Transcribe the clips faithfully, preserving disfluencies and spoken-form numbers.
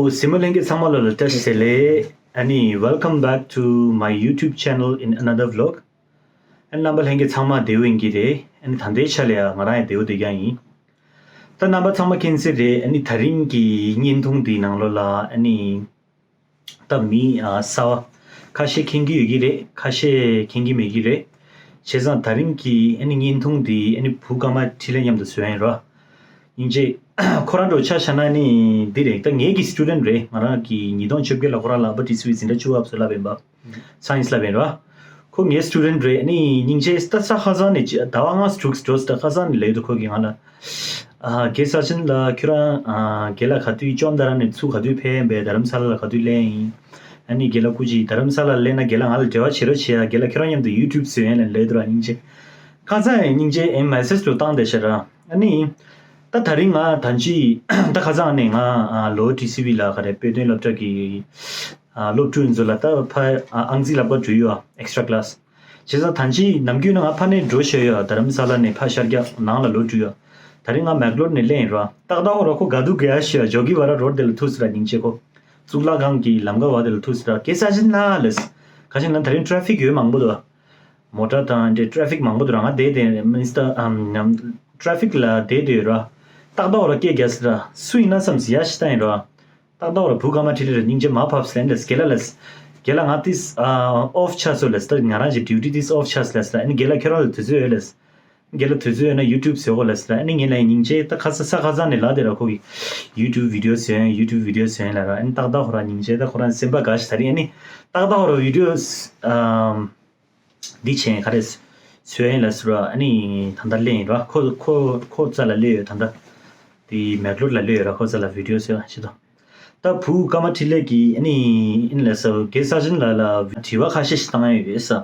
ཨོ། གཟིགས་མོ་ལྷན་རྒྱས་ཚང་མ་ལ་ལ་བཀྲ་ཤིས་བདེ་ལེགས། ཨ་ནི། Welcome back to my YouTube channel in another vlog. ཨ་ནི་རྣམ་པ་ལྷན་རྒྱས་ཚང་མ་བདེ་པོ་ཡིན་གྱི་རེད། ཨ་ནི་ད་ལྟའི་ཆ་ལ་ཡང་ང་རང་ཡང་བདེ་པོ་བསྡད་ཀྱི་ཡིན། ད་རྣམ་པ་ཚང་མ་མཁྱེན་གསལ་རེད། ཨ་ནི་ད་རིང་གི་བརྙན་ཐུང་འདིའི་ནང་ལོགས་ལ་ཨ་ནི། ད་མི་ཨ་གསར་པ་ཁ་ཤས་མཁྱེན་གྱི་ཡོད་ཀྱི་རེད། ཁ་ཤས་མཁྱེན་གྱི་མེད་ཀྱི་རེད། བྱས་ཙང་ད་རིང་གི་ཨ་ནི་བརྙན་ཐུང་འདི་ཨ་ནི་བུ་ཀརྨ་འཕྲིན་ལས་མཉམ་དུ་བཟོས་ཡིན་རོ། སྙིང་རྗེ། ཁོ་རང་འདྲ་པོ་ཆ་བཞག་ན་ནི་འདི་རེད། ད་ངེད་ཀྱི་སི་ཊུ་ཌེན་ཊི་རེད། ང་རང་གི་ཉིས་སྟོང་བཅོ་བརྒྱད་ལ་ཁོ་རང་ལ་ཨ་པ་ཊི་སི་ཝི་འཛིན་གྲྭ་བཅུ་པ་བཟོ་ལབ་ཡིན་པ། སའེན་སི་ལབ་ཡིན་རོ། ཁོ་ངའི་སི་ཊུ་ཌེན་ཊི་རེད། ཨ་ནི་སྙིང་རྗེ། ད་ས་ཁ་སང་ནས་ཅི་ཟླ་བ་ལྔ་དྲུག་འགྲོ་ཟླ་ཁ་སང་ནས་ལབ་ཡོད་འདུག་ཁོ་གིས་ང་ལ། ཨ། རྒན་ས་ཆེན་ལགས། ཁྱོད་རང་ཨ་རྒན་ལགས་ག་དུས་ཅོན་ཏ་ར་ནས་ཚུར་ག་དུས་ཕེབས་ཡིན་པས། རྡ་རམ་ས་ལ་ལ་ག་དུས་སླེབས་ཡིན། ཨ་ནི་རྒན་ལགས་སྐུ་མཁྱེན། རྡ་རམ་ས་ལ་སླེབས་ན་རྒན་ལགས་ང་ལ་འབྲེལ་བ་བྱེད་རོགས་བྱེད་ཨ། རྒན་ལགས་ཁྱོད་རང་མཉམ་དུ་ཡུ་ཊུབ་བཟོ་ཡིན་ལབ་ལབ་འདུག་ར། སྙིང་རྗེ། ཁ་སང་ཡང་སྙིང་རྗེ་ཨེ་མེ་སེ་ཇི་དུ་བཏང་བསྡད་ཤག་ར། ཨ་ནི། ད་ད་རིང་ང་ད་ཅི་ད་ཁ་སང་ནས་ང་ཨ་ལོ་ཊི་སི་ཝི་ལ་ག་རེ་དཔེ་སྟོན་སློབ་གྲྭ་གི་ཨ་སློབ་ཕྲུག་ཚོ་ལ་ད་ཕ་ཨ་ཨང་རྩིས་བསླབ་ག་འགྲོ་ཡོད་ཨ། ཨེག་སི་ཊ་ར་ཀི་ལ་སི། བྱས་ཙང་ད་ཅི་ནམ་རྒྱུན་ནས་ང་ཕ་ནས་འགྲོ་ཤེས་ཡོད། རྡ་རམ་ས་ལ་ནས་ཕ་ཤར་རྒྱག་ནང་ལ་ལོག་འགྲོ་ཡོད། ད་རིང་ང་མེག་ལོར་ནས་སླེབས་ཡིན་ར། ཏག་ཏག་འོ་ར་ཁོ་ག་དུས་ག་ཡ་ཤི་ཡ་ཇོ་གི་བ་ར་རོཌ་དེ་ལ་ཐུག་སི་ར། སྙིང་རྗེ་ཁོ། གཙུག་ལག་ཁང་གི་ལམ་ཁ་བ་དེ་ལ་ཐུག་སི་ར། རྒན་ས་ཆེན་ལགས་ལབ་སི། ག་ཅི་ན་ད་རིང་ཊ་རེ་ཕིག་ཡོད་མང་པོ་འདུག་མོ་ཊ་དང་འདྲེ་ཊ་རེ་ཕིག་མང་པོ་འདུག་ར། ང་བསྡད་དེ་མིན་སི་ཊ་ཨམ་ཊ་རེ་ཕིག་ལ་བསྡད་དེ་ཡོད་ར། ཏག་ཏག་འོ་ར་སྐད་རྒྱག་སི་ར། སུ་ཡིན་ན་བསམ་སི་ཡ་ཤི་ད་ཡིན་ར། ཏག་ཏག་འོ་ར་བུ་ཀརྨ་འཕྲིན་ལས་ར། སྙིང་རྗེ་མར་ཕབ་སི་ལབ་ལབ་སི། རྒན་ལགས་ལབ་སི། རྒན་ལགས་ང་ཏིས་ཨ་ཨོཕ་ཆགས་སོང་ལབ་སི། ད་ང་རང་གི་ཌིའུ་ཊི་ཏིས་ཨོཕ་ཆགས་སི་ལབ་སི་ལ། ཨ་ནི་རྒན་ལགས་ཁྱོད་རང་ལ་དུས་ཚོད་ཡོད་ལབ་སི། རྒན་ལགས་དུས་ཚོད་ཡོད་ན་ཡུ་ཊུབ་བཟོ་གོ་ལབ་སི་ལ། ཨ་ནི་ངས་ལབ་ཡིན། སྙིང་རྗེ། ད་ཁ་ས་ས་ཁ་སང་ནས་ལབ་བསྡད་ར། ཁོ་གིས་ཡུ་ཊུབ་བི་ཌི་ཡོ་བཟོ་ཡིན། ཡུ་ཊུབ་བི་ཌི་ཡོ་བཟོ་ཡིན་ལབ་ར། ཨ་ནི་ཏག་ཏག་འོ་ར་སྙིང་རྗེ། ད་ཁོ་རང་སེམས་པ་དགའ་ཤི་ད་རིང་། ཨ་ནི་ཏག་ཏག་འོ་ར་བི་ཌི་ཡོ་ཨམ། འདི་བྱས་ག་རེ་བཟོས་ཡིན་ལབ་སི་ར། ཨ་ནི་ད་ལྟ་སླེབས་ཡིན་ར། ཁོ་ཁོ་ཁོ་རྩ་ལ་སླེབས་ཡོད། ད་ལྟ་དེ་མེག་ལོར་ལ་སླེབས་ཡོད་ར། ཁོ་རྩ་ལ་བི་ཌི་ཡོ་བཟོས་ཡ་ཤི་ད། ད་བུ་ཀརྨ་འཕྲིན་ལས་ཀྱིས་ཨ་ནི་ཨིན་ལབ་སི། རྒན་ས་ཆེན་ལགས་ལ་དྲི་བ་ཁ་ཤས་ཤིག་བཏང་ཡ་ཡོད་ས།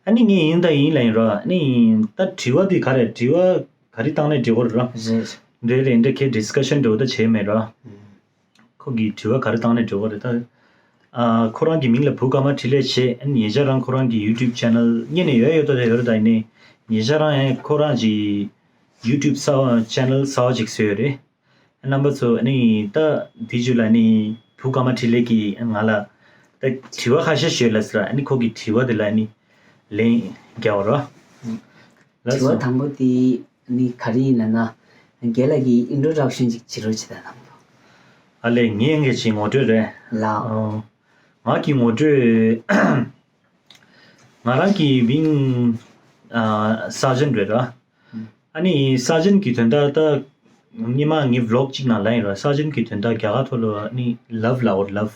ཨ་ནི་ངས་ཡིན་ད་ཡིན་ལབ་ཡིན་ར། ཨ་ནི་ད་དྲི་བ་དེ་ག་རེ་དྲི་བ་ག་རེ་བཏང་ནས་འགྲིག་གོ་ར། རེད་རེད། འདྲ་ཁའི་ཌིས་ཀ་ཤན་འདྲ་བོ་ད་བྱས་མེད་ར། ཁོ་གིས་དྲི་བ་ག་རེ་བཏང་ནས་འགྲོ་གི་རེད་ད། ཨ། ཁོ་རང་གི་མིང་ལ་བུ་ཀརྨ་འཕྲིན་ལས་བྱས། ཨ་ནི་ཉེ་ཆར་རང་ཁོ་རང་གི་ཡུ་ཊུབ་ཆེ་ནལ་སྔོན་ནས་ཡོད་ཡོད་དོ་ཡོད་རེད། ད་ཡིན་ནའི་ཉེ་ཆར་རང་ཡང་ཁོ་རང་གི་ཡུ་ཊུབ་གསར་པ་ཆེ་ནལ་གསར་པ་ཅིག་བཟོས་ཡོད་རེད། རྣམ་པ་ཚོ་ཨ་ནི་ད་དེ་རྗེས་ལ་ཨ་ནི་བུ་ཀརྨ་འཕྲིན་ལས་ཀྱིས་ང་ལ་ད་དྲི་བ་ཁ་ཤས་ཤིག་ཡོད་ལབ་ཟེར། ཨ་ནི་ཁོ་གི་དྲི་བ་དེ་ལ་ཨ་ནི་ལན་རྒྱག་པ་རོ། ལགས་དྲི་བ་སོ། དང་པོ་དེ་ནི་ག་རེ་ཡིན་ལབ་ན། རྒན་ལགས་ཀྱིས་ཨིན་ཊྲོ་ཌག་ཤན་ཅིག་བྱེད་རོགས་བྱེད་དང་། ཨ་ལས། ངས་ངས་ཀྱི་ངོ་སྤྲོད་རེད། ལགས། ཨོ། ང་གི་ངོ་སྤྲོད། ང་རང་གི་མིང་ཨ་ས་ཆེན་རེད་ར། ཨ་ནི་ས་ཆེན་གྱི་དོན་དག་ད་སྔོན་མ་ངའི་བི་ལོག་ཅིག་ནང་ལབ་ཡིན་ར། ས་ཆེན་གྱི་དོན་དག་རྒྱ་གར་ཐོག་ལ་ཨ་ནི་ལབ་ལབ་འོ་ལབ།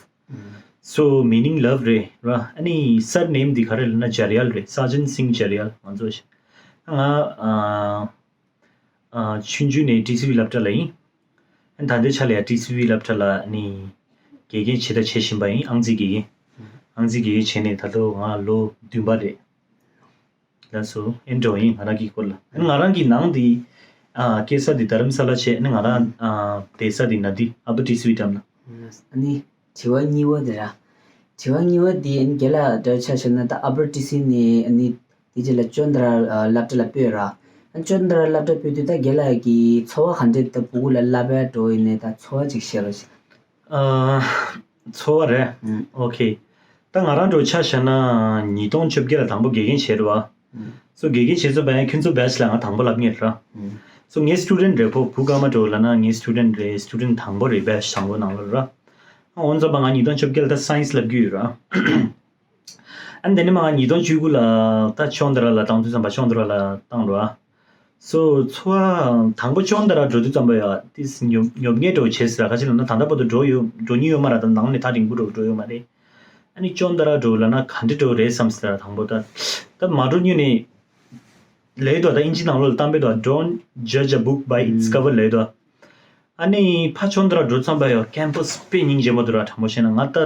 So meaning love རེད་ར། ཨ་ནི་སར་ནེམ་འདི་ག་རེ་ལབ་ན་ཇ་རི་ཡལ་རེད། ས་ཆེན་སིང་ཇ་རི་ཡལ། ང་ཚོ་ང་ཨ་ཨ་ཆུང་ཆུང་ནས་ཊི་སི་ཝི་སློབ་གྲྭ་ལ་ཡིན། ཨ་ནི་ད་ལྟའི་ཆ་ལ་ཡང་ཊི་སི་ཝི་སློབ་གྲྭ་ལ་ཨ་ནི་དགེ་རྒན་བྱས་དང་བྱེད་བཞིན་པ་ཡིན། ཨང་རྩིས་དགེ་རྒན། ཨང་རྩིས་དགེ་རྒན་བྱས་ནས་ད་དུང་ང་ལོ་བདུན་པ་རེད། ལགས་སོ། ཨེ་འདྲ་བོ་ཡིན་ང་རང་གི་སྐོར་ལ། ཨ་ནི་ང་རང་གི་ནང་འདི་ཨ་སྐྱེས་ས་འདི་རྡ་རམ་ས་ལ་བྱས། ཨ་ནི་ང་རང་ཨ་བསྡད་ས་འདི་ན་འདི་ཨ་པར་ཊི་སི་ཝི་འགྲམ་ལ། ཨ་ནི་དྲི་བ་གཉིས་པ་དེ་ར། དྲི་བ་གཉིས་པ་དེ་ཨ་ནི་རྒན་ལགས་འདྲ་ཆ་བཞག་ན་ད་ཨ་པར་ཊི་སི་ནས་ཨ་ནི་དེ་རྗེས་ལ་ཅོན་ཏ་ར་ཨ་སློབ་གྲྭ་ལ་སྤོས་ར། ཨ་ཅོན་ཏ་ར་སློབ་གྲྭ་སྤོས་དུས་ད་རྒན་ལགས་ཀྱི་ཚོར་བ་ག་འདྲ། ད་ཕྲུ་གུ་ལ་བསླབ་པའི་འགྲོ་ཡིན་ནའི་ད་ཚོར་བ་ཅིག་བཤད་རོགས་བྱེད། ཨ། ཚོར་བ་རེད། ཨང་། ཨོ་ཁེ། ད་ང་རང་འདྲ་ཆ་བཞག་ན་ཉིས་སྟོང་བཅོ་བརྒྱད་ལ་དང་པོ་དགེ་རྒན་བྱས་རེད་བ། ཨང་། སོ་དགེ་རྒན་བྱས་ཚོ་བས་ཁྱོད་ཚོ་བེ་ཆི་ལ་ང་དང་པོ་སློབ་མཁན་རེད། ཨང་། སོ་ངའི་སི་ཊུ་ཌེན་ཊི་རེད། ཕོ་བུ་ཀརྨ་འདྲ་ལབ་ན་ངའི་སི་ཊུ་ཌེན་ཊི་རེད། སི་ཊུ་ཌེན་ཊི་དང་པོ་རེད། བེ་ཆི་དང་པོ་ནང་ལོགས་ར། ཨ་འོན་ཙམ་པ་ང་ཉིས་སྟོང་བཅོ་བརྒྱད་ལ་ད་སའེན་སི་སློབ་ཀྱི་ཡོད་ར། ཨ་ནི་དེ་ནས་མར་ཉིས་སྟོང་བཅུ་དགུ་ལ་ད་ཅོན་ཏ་ར་ལ་བཏང་དུས་ཙམ་པ་ཅོན་ཏ་ར་ལ་བཏང་རོགས། སོ་ཚོར་བ་དང་པོ་ཅོན་ཏ་ར་འགྲོ་དུས་ཙམ་པ་ཡ་ཏིས་ཉོབ་ཉོབ་ངེས་འདྲ་བོ་བྱས་ཟེར་ར། ག་ཅི་ལབ་ན་ད་ལྟ་བར་དུ་འགྲོ་ཡོད་འགྲོ་མྱོང་ཡོད་མ་རེད། ད་ནང་ནས་ཐག་རིང་པོ་འགྲོ་འགྲོ་ཡོད་མ་རེད། ཨ་ནི་ཅོན་ཏ་ར་འདྲ་ལབ་ན་ག་འདྲ་འདྲ་བོ་རེད་བསམ་ཟེར་ར། དང་པོ་ད་ད་མ་འགྲོ་མྱོང་ནས་ལབ་ཡོད་དོ། ད་དབྱིན་ཇི་ནང་ལོགས་ལ་གཏམ་དཔེ་དོ། Don't judge a book by its cover ལབ་ཡོད་དོ། ཨ་ནི་ཕར་ཅོན་ཏ་ར་འགྲོ་ཙམ་པ་ཡ་ཁེམ་པ་སི་དཔེ་སྙིང་རྗེ་མོ་འདུག་ར། དྲང་པོ་བཤད་ན་ང་ད་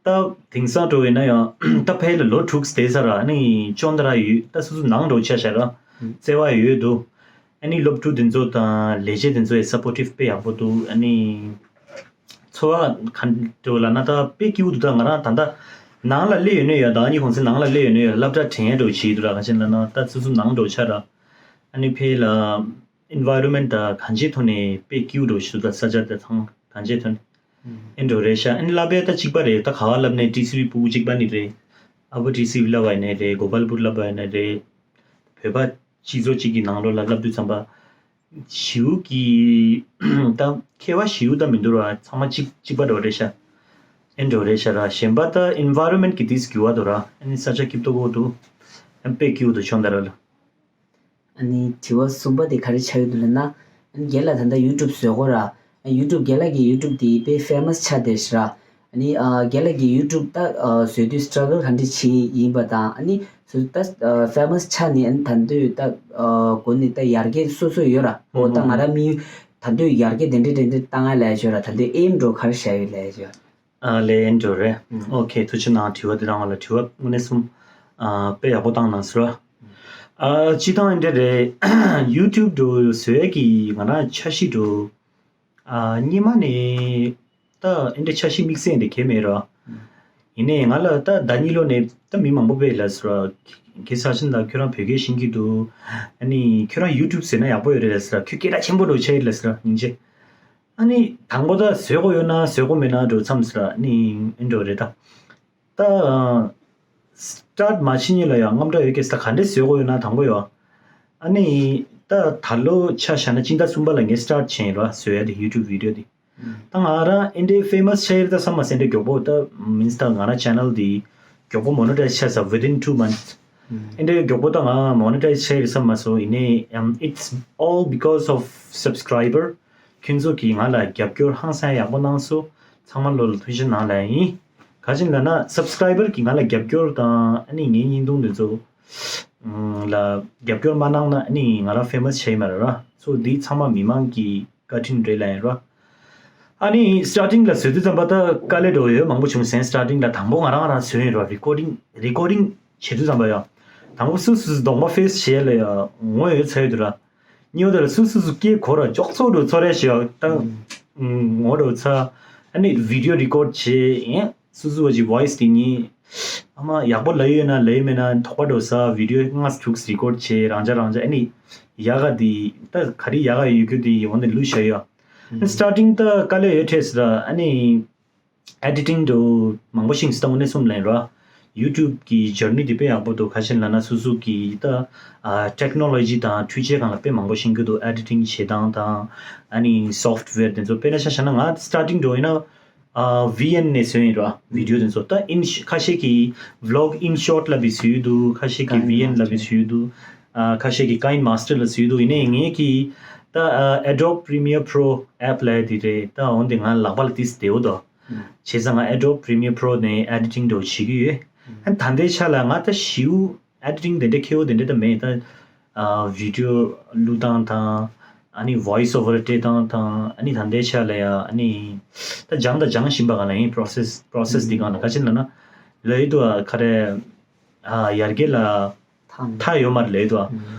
ད་དེང་སང་འདྲ་བོ་ཡིན་ན་ཡང་ད་ཕ་གི་ལ་ལོ་དྲུག་བསྡད་ཚར་ར། ཨ་ནི་ཅོན་ཏ་ར་ཡོད། ད་སོ་སོ་ནང་འདྲ་བོ་ཆ་བཞག་ར། ཨང་། བརྩེ་བ་ཡོད་འདུག་ཨ་ནི་སློབ་ཕྲུག་དེ་ཚོ་དང་ལས་བྱེད་དེ་ཚོ་ཡི་སབ་པོར་ཊིབ་དཔེ་ཡག་པོ་འདུག་ཨ་ནི་ཚོར་བ་ག་འདྲ་བོ་ལབ་ན་ད་དཔེ་སྐྱིད་པོ་འདུག་ད་ང་རང་ད་ལྟ་ནང་ལ་སླེབས་ཡོད་ནའི་ཡ་ཟླ་བ་གཉིས་གོང་ཚད་ནང་ལ་སླེབས་ཡོད་ནའི་ཡ་སློབ་གྲྭ་དྲན་ཡས་འདྲ་བོ་བྱེད་འདུག་ར། ག་ཅི་ལབ་ན་ད་སོ་སོ་ནང་འདྲ་བོ་ཆགས་ར། ཨ་ནི་ཕ་གི་ལ་ཨེན་ཝའི་རོན་མེན་ཊི་ད་གང་ཅིའི་ཐོག་ནས་དཔེ་སྐྱིད་པོ་འདྲ་བོ་ཞིག་འདུག་ད་ས་ཆ་དེ་ཚང་གང་ཅིའི་ཐོག་ནས། ཨེ་འགྲོ་རེད་ཤག་ཨེ་ནི་བསླབ་པའི་ད་གཅིག་པ་རེད། ད་ག་བ་བསླབ་ནས་ཊི་སི་ཝི་ཕྲུ་གུ་གཅིག་པ་ནི་རེད། ཨ་ཕོ་ཊི་སི་ཝི་བསླབ་པ་ཡིན་ནའི་རེད། གོ་པལ་པུར་བསླབ་པ་ཡིན་ནའི་རེད། བོད་པ་སྤྱི་ཚོགས་གཅིག་གི་ནང་ལོགས་ལ་བསླབ་དུས་ཙམ་པ། ཞེ་པོ་གི་ད་ཁྱད་པར་ཞེ་པོ་ད་མི་འདུག་ར། ཚང་མ་གཅིག་གཅིག་པ་འདྲ་བོ་རེད་ཤག་ཨེ་འདྲ་བོ་རེད་ཤག་ར། གཞན་པ་ད་ཨེན་ཝ་རོན་མེན་ཊི་གི་དེས་འགྱུར་བ་འདུག་ར། ཨ་ནི་ས་ཆ་སྐྱིད་པོ་འདུག་ཨ་དཔེ་སྐྱིད་པོ་འདུག་ཆོག་འདུག་ར་ལ། ཨ་ནི་དྲི་བ་གསུམ་པ་དེ་ག་རེ་ཆགས་ཡོད་འདུག་ལབ་ན། ཨ་ནི་རྒན་ལགས་ད་ལྟ་ཡུ་ཊུབ་བཟོ་གོ་ར། ཡུ་ཊུབ་རྒན་ལགས་ཀྱི་ཡུ་ཊུབ་དེ་དཔེ་ཕེ་མ་སི་ཆགས་བསྡད་ཤག་ར། ཨ་ནི་ཨ་རྒན་ལགས་ཀྱི་ཡུ་ཊུབ་ད་ཨ་བཟོ་དུས་སི་ཊྲ་གལ་ག་འདྲ་ཅིག་ཡིན་པ་དང་། ཨ་ནི་བཟོ་ད་ཨ་ཕེ་མ་སི་ཆགས་ནས། ཨ་ནི་ད་དུང་ད་ཨ་འགོ་ནས་ད་ཡར་རྒྱས་སོ་སོ་ཡོད་ར། འོ་ད་ང་རང་མི་ད་དུང་ཡར་རྒྱས་དེ་འདྲ་དེ་འདྲ་བཏང་ཡ་ལབ་ཡ་ཅིག་ཡོད་ར། ད་དུང་ཨེམ་འདྲ་བོ་ག་རེ་བཞག་ཡོད་ལབ་ཡ་ཅིག་ཡོད། ཨ་ལས་ཨེ་འདྲ་བོ་རེད། ཨོ་ཁེ། ཐུགས་རྗེ་གནང་། དྲི་བ་འདི་རང་ལ་དྲི་བ་དངོས་གནས་གསུམ་ཨ་དཔེ་ཡག་པོ་བཏང་གནང་སོང་ར། ཨ་སྤྱིར་བཏང་ཨེ་འདྲ་རེད། ཡུ་ཊུབ་འདྲ་བོ་བཟོ་ཡ་གི་ང་རང་འཆར་གཞི་འདྲ་བོ། ཨ་སྔོན་མ་ནས་ད་ཨེ་འདྲ་འཆར་གཞི་དམིགས་བསལ་འདི་གས་མེད་ར། ཡིན་ནའི་ང་ལ་ད་ཟླ་གཉིས་ལོ་ནས་ད་མི་མང་པོ་དཔེ་ལབ་སོང་ར། ཁྱེད་ས་ཆེན་ལགས་ཁྱོད་རང་བོད་སྐད་ཤེས་ཀྱི་འདུག་ཨ་ནི་ཁྱོད་རང་ཡུ་ཊུབ་བཟོས་ན་ཡག་པོ་ཡོད་རེད་ལབ་སོང་ར། ཁྱོད་སྐད་གྲགས་ཆེན་པོ་འདྲ་བོ་ཆགས་ཡོད་ལབ་སོང་ར། སྙིང་རྗེ། ཨ་ནི་དང་པོ་ད་བཟོ་དགོས་ཡོད་ན་བཟོ་དགོས་མེད་ན་འདྲ་བོ་མཚམས་སུ་ར། ཨ་ནི་ཨེ་འདྲ་བོ་རེད་ད། ད་སི་ཊཱར་ཊི་མ་བྱེད་སྔོན་ལ་ཡང་དངངས་སྐྲག་ཡོད་ཀྱི། ད་ག་འདྲས་བཟོ་དགོས་ཡོད་ན་དང་པོ་ཡོད། ཨ་ནི་ད་ད་ལོ་ཆ་བཞག་ན་སྤྱི་ཟླ་གསུམ་པ་ལ་ངས་སི་ཊཱར་ཊི་བྱས་ཡིན་ར། བཟོ་ཡ་དེ་ཡུ་ཊུབ་བི་ཌི་ཡོ་དེ། ད་ང་རང་ཨེ་འདྲའི་ཕེ་མ་སི་ཆགས་ཡོད་ད་བསམ་མ་སོང་། ཨེ་འདྲའི་མགྱོགས་པོ་ད་མིན་སི་ད་ང་རང་ཆེ་ནལ་དེ་མགྱོགས་པོ་མོ་ནི་ཊའི་ཛི་ཆགས་སོང་། within two months ཨེ་འདྲའི་མགྱོགས་པོ་ད་ང་མོ་ནི་ཊའི་ཛི་ཆགས་ཡོད་བསམ་མ་སོང་། ཡིན་ནའི་um, it's all because of subscriber. ཁྱོད་ཚོ་གིས་ང་ལ་རྒྱབ་སྐྱོར་ཧང་སང་ཡག་པོ་གནང་སོང་། ཚང་མ་ལོ་ལ་ཐུགས་རྗེ་གནང་ལབ་ཡིན། ག་ཅི་ལབ་ན་སབ་སི་ཀ་རའི་བར་གྱིས་ང་ལ་རྒྱབ་སྐྱོར་དང་། ཨ་ནི་ངའི་བརྙན་ཐུང་འདི་ཚོ་ཨམ་ལ་རྒྱབ་སྐྱོར་མ་གནང་ན་ཨ་ནི་ང་རང་ཕེ་མ་སི་ཆགས་ཡི་མ་རེད་ར། སོ་འདི་ཚང་མ་མི་མང་གི་བཀའ་དྲིན་རེད་ལབ་ཡིན་ར། ཨ་ནི་སི་ཊར་ཊིང་ལ་བཟོ་དུས་ཙམ་པ་ད་དཀའ་ལས་འདྲ་བོ་ཡོད་མང་པོ་བྱུང་སོང་། སི་ཊར་ཊིང་ལ་དང་པོ་ང་རང་ང་རང་བཟོས་ཡིན་ར། རི་ཀོར་ཌིང་རི་ཀོར་ཌིང་བྱེད་དུས་ཙམ་པ་ཡ། དང་པོ་སུ་སུ་གདོང་པ་ཕེ་སི་བྱེད་ལ་ཡ་ངོ་ཡོད་ཚ་ཡོད་དུ་ར། ཉེ་བ་དེ་ལ་སུ་སུ་སུ་སྐད་གོ་ར་ཅོག་ཙོག་འགྲོ་ཚོར་རེ་ཞིག་ད་ངོ་འགྲོ་ཚ། ཨ་ནི་བི་ཌི་ཡོ་རི་ཀོར་ཌི་བྱེད་ཡིན། སུ་སུ་བ་ཅིག་ཝོ་ཡི་སི་དེ་ཉིད་ཨ་མ་ཡག་པོ་ལབ་ཡོད་ན་ལབ་ཡོད་མེད་ན་དོགས་པ་འགྲོ་ས། བི་ཌི་ཡོ་ལྔ་དྲུག་རི་ཀོར་ཌི་བྱེད་རང་ཅག་རང་ཅག་ཨ་ནི་ཡག་ག་དེ་ད་ག་རེ་ཡག་ག་ཡོད་རྒྱུ་དེ་འོ་ནི་ལུས་བྱ་ཡོད། ཨ་ནི་སི་ཊར་ཊིང་ད་དཀའ་ལས་ཡོད་འཕྲད་ས་ར། ཨ་ནི་ཨེ་ཌི་ཊིང་འདྲ་བོ་མང་པོ་ཤེས་སོང་། ད་དངོས་གནས་གསུངས་ལབ་ཡིན་ར། ཡུ་ཊུབ་ཀྱི་ཇར་ནི་དེ་དཔེ་ཡག་པོ་འདུག་ག་ཅི་ལབ་ན་སོ་སོ་གི་ད་ཨ་ཊེག་ནོ་ལོ་ཇི་དང་འཕྲུལ་ཆས་སྒང་ལ་དཔེ་མང་པོ་ཤེས་ཀྱི་འདུག་ཨེ་ཌི་ཊིང་བྱེད་སྟངས་དང་ཨ་ནི་སོཕ་ཊི་ཝེར་དེ་ཚོ། དཔེར་ན་ཆ་བཞག་ན་ང་སི་ཊར་ཊིང་འདྲ་བོ་ཡིན་ན་ཨ་ཝི་ཨེན་ནས་བཟོས་ཡིན་ར་བི་ཌི་ཡོ་དེ་ཚོ། ད་ཨིན་ཁ་ཤས་ཀྱིས་ཝི་ལོག་ཨིན་ཤོཊ་ལབ་པའི་བཟོས་ཡོད་འདུག་ཁ་ཤས་ཀྱིས་ཝི་ཨེན་ལབ་པའི་བཟོས་ཡོད་འདུག་ཨ་ཁ་ཤས་ཀྱིས་ཀའིན་མཱ་སི་ཊར་ལ་བཟོས་ཡོད་འདུག་ཡིན་ནའི་ངས་ཀྱིས་ད་ཨ་Adobe Premiere Pro ཨེབ་ལབ་ཡ་དེ་རེད། ད་འོན་ཏེ་ང་ལག་པ་ལ་ཏིས་བདེ་བོ་འདུག་བྱས་ཙང་ང་Adobe Premiere Pro ནས་ཨེ་ཌི་ཊིང་འདྲ་བོ་བྱེད་ཀྱི་ཡོད། ཨ་ད་ལྟའི་ཆ་ལ་ང་ད་ཞེ་པོ་ཨེ་ཌི་ཊིང་དེ་འདྲ་མཁས་པོ་དེ་འདྲ་ད་མེད། ད་ཨ་བི་ཌི་ཡོ་བླུག་སྟངས་དང་ཨ་ནི་ཝོ་ཡི་སི་ཨོ་ཝར་སྤྲད་སྟངས་དང་ཨ་ནི་ད་ལྟའི་ཆ་ལ་ཡ་ཨ་ནི་ད་སྦྱང་ད་སྦྱང་བཞིན་པ་ག་ལ་ཡིན། པོ་རོ་སེ་སི་པོ་རོ་སེ་སི་འདི་ག་ལ་ག་ཅི་ལབ་ན་ལབ་ཡོད་དུ་ཨ་ག་རེ་ཨ་ཡར་རྒྱས་ལ་མཐའ་ཡོད་མ་རེད་ལབ་ཡོད་དུ་ཨ།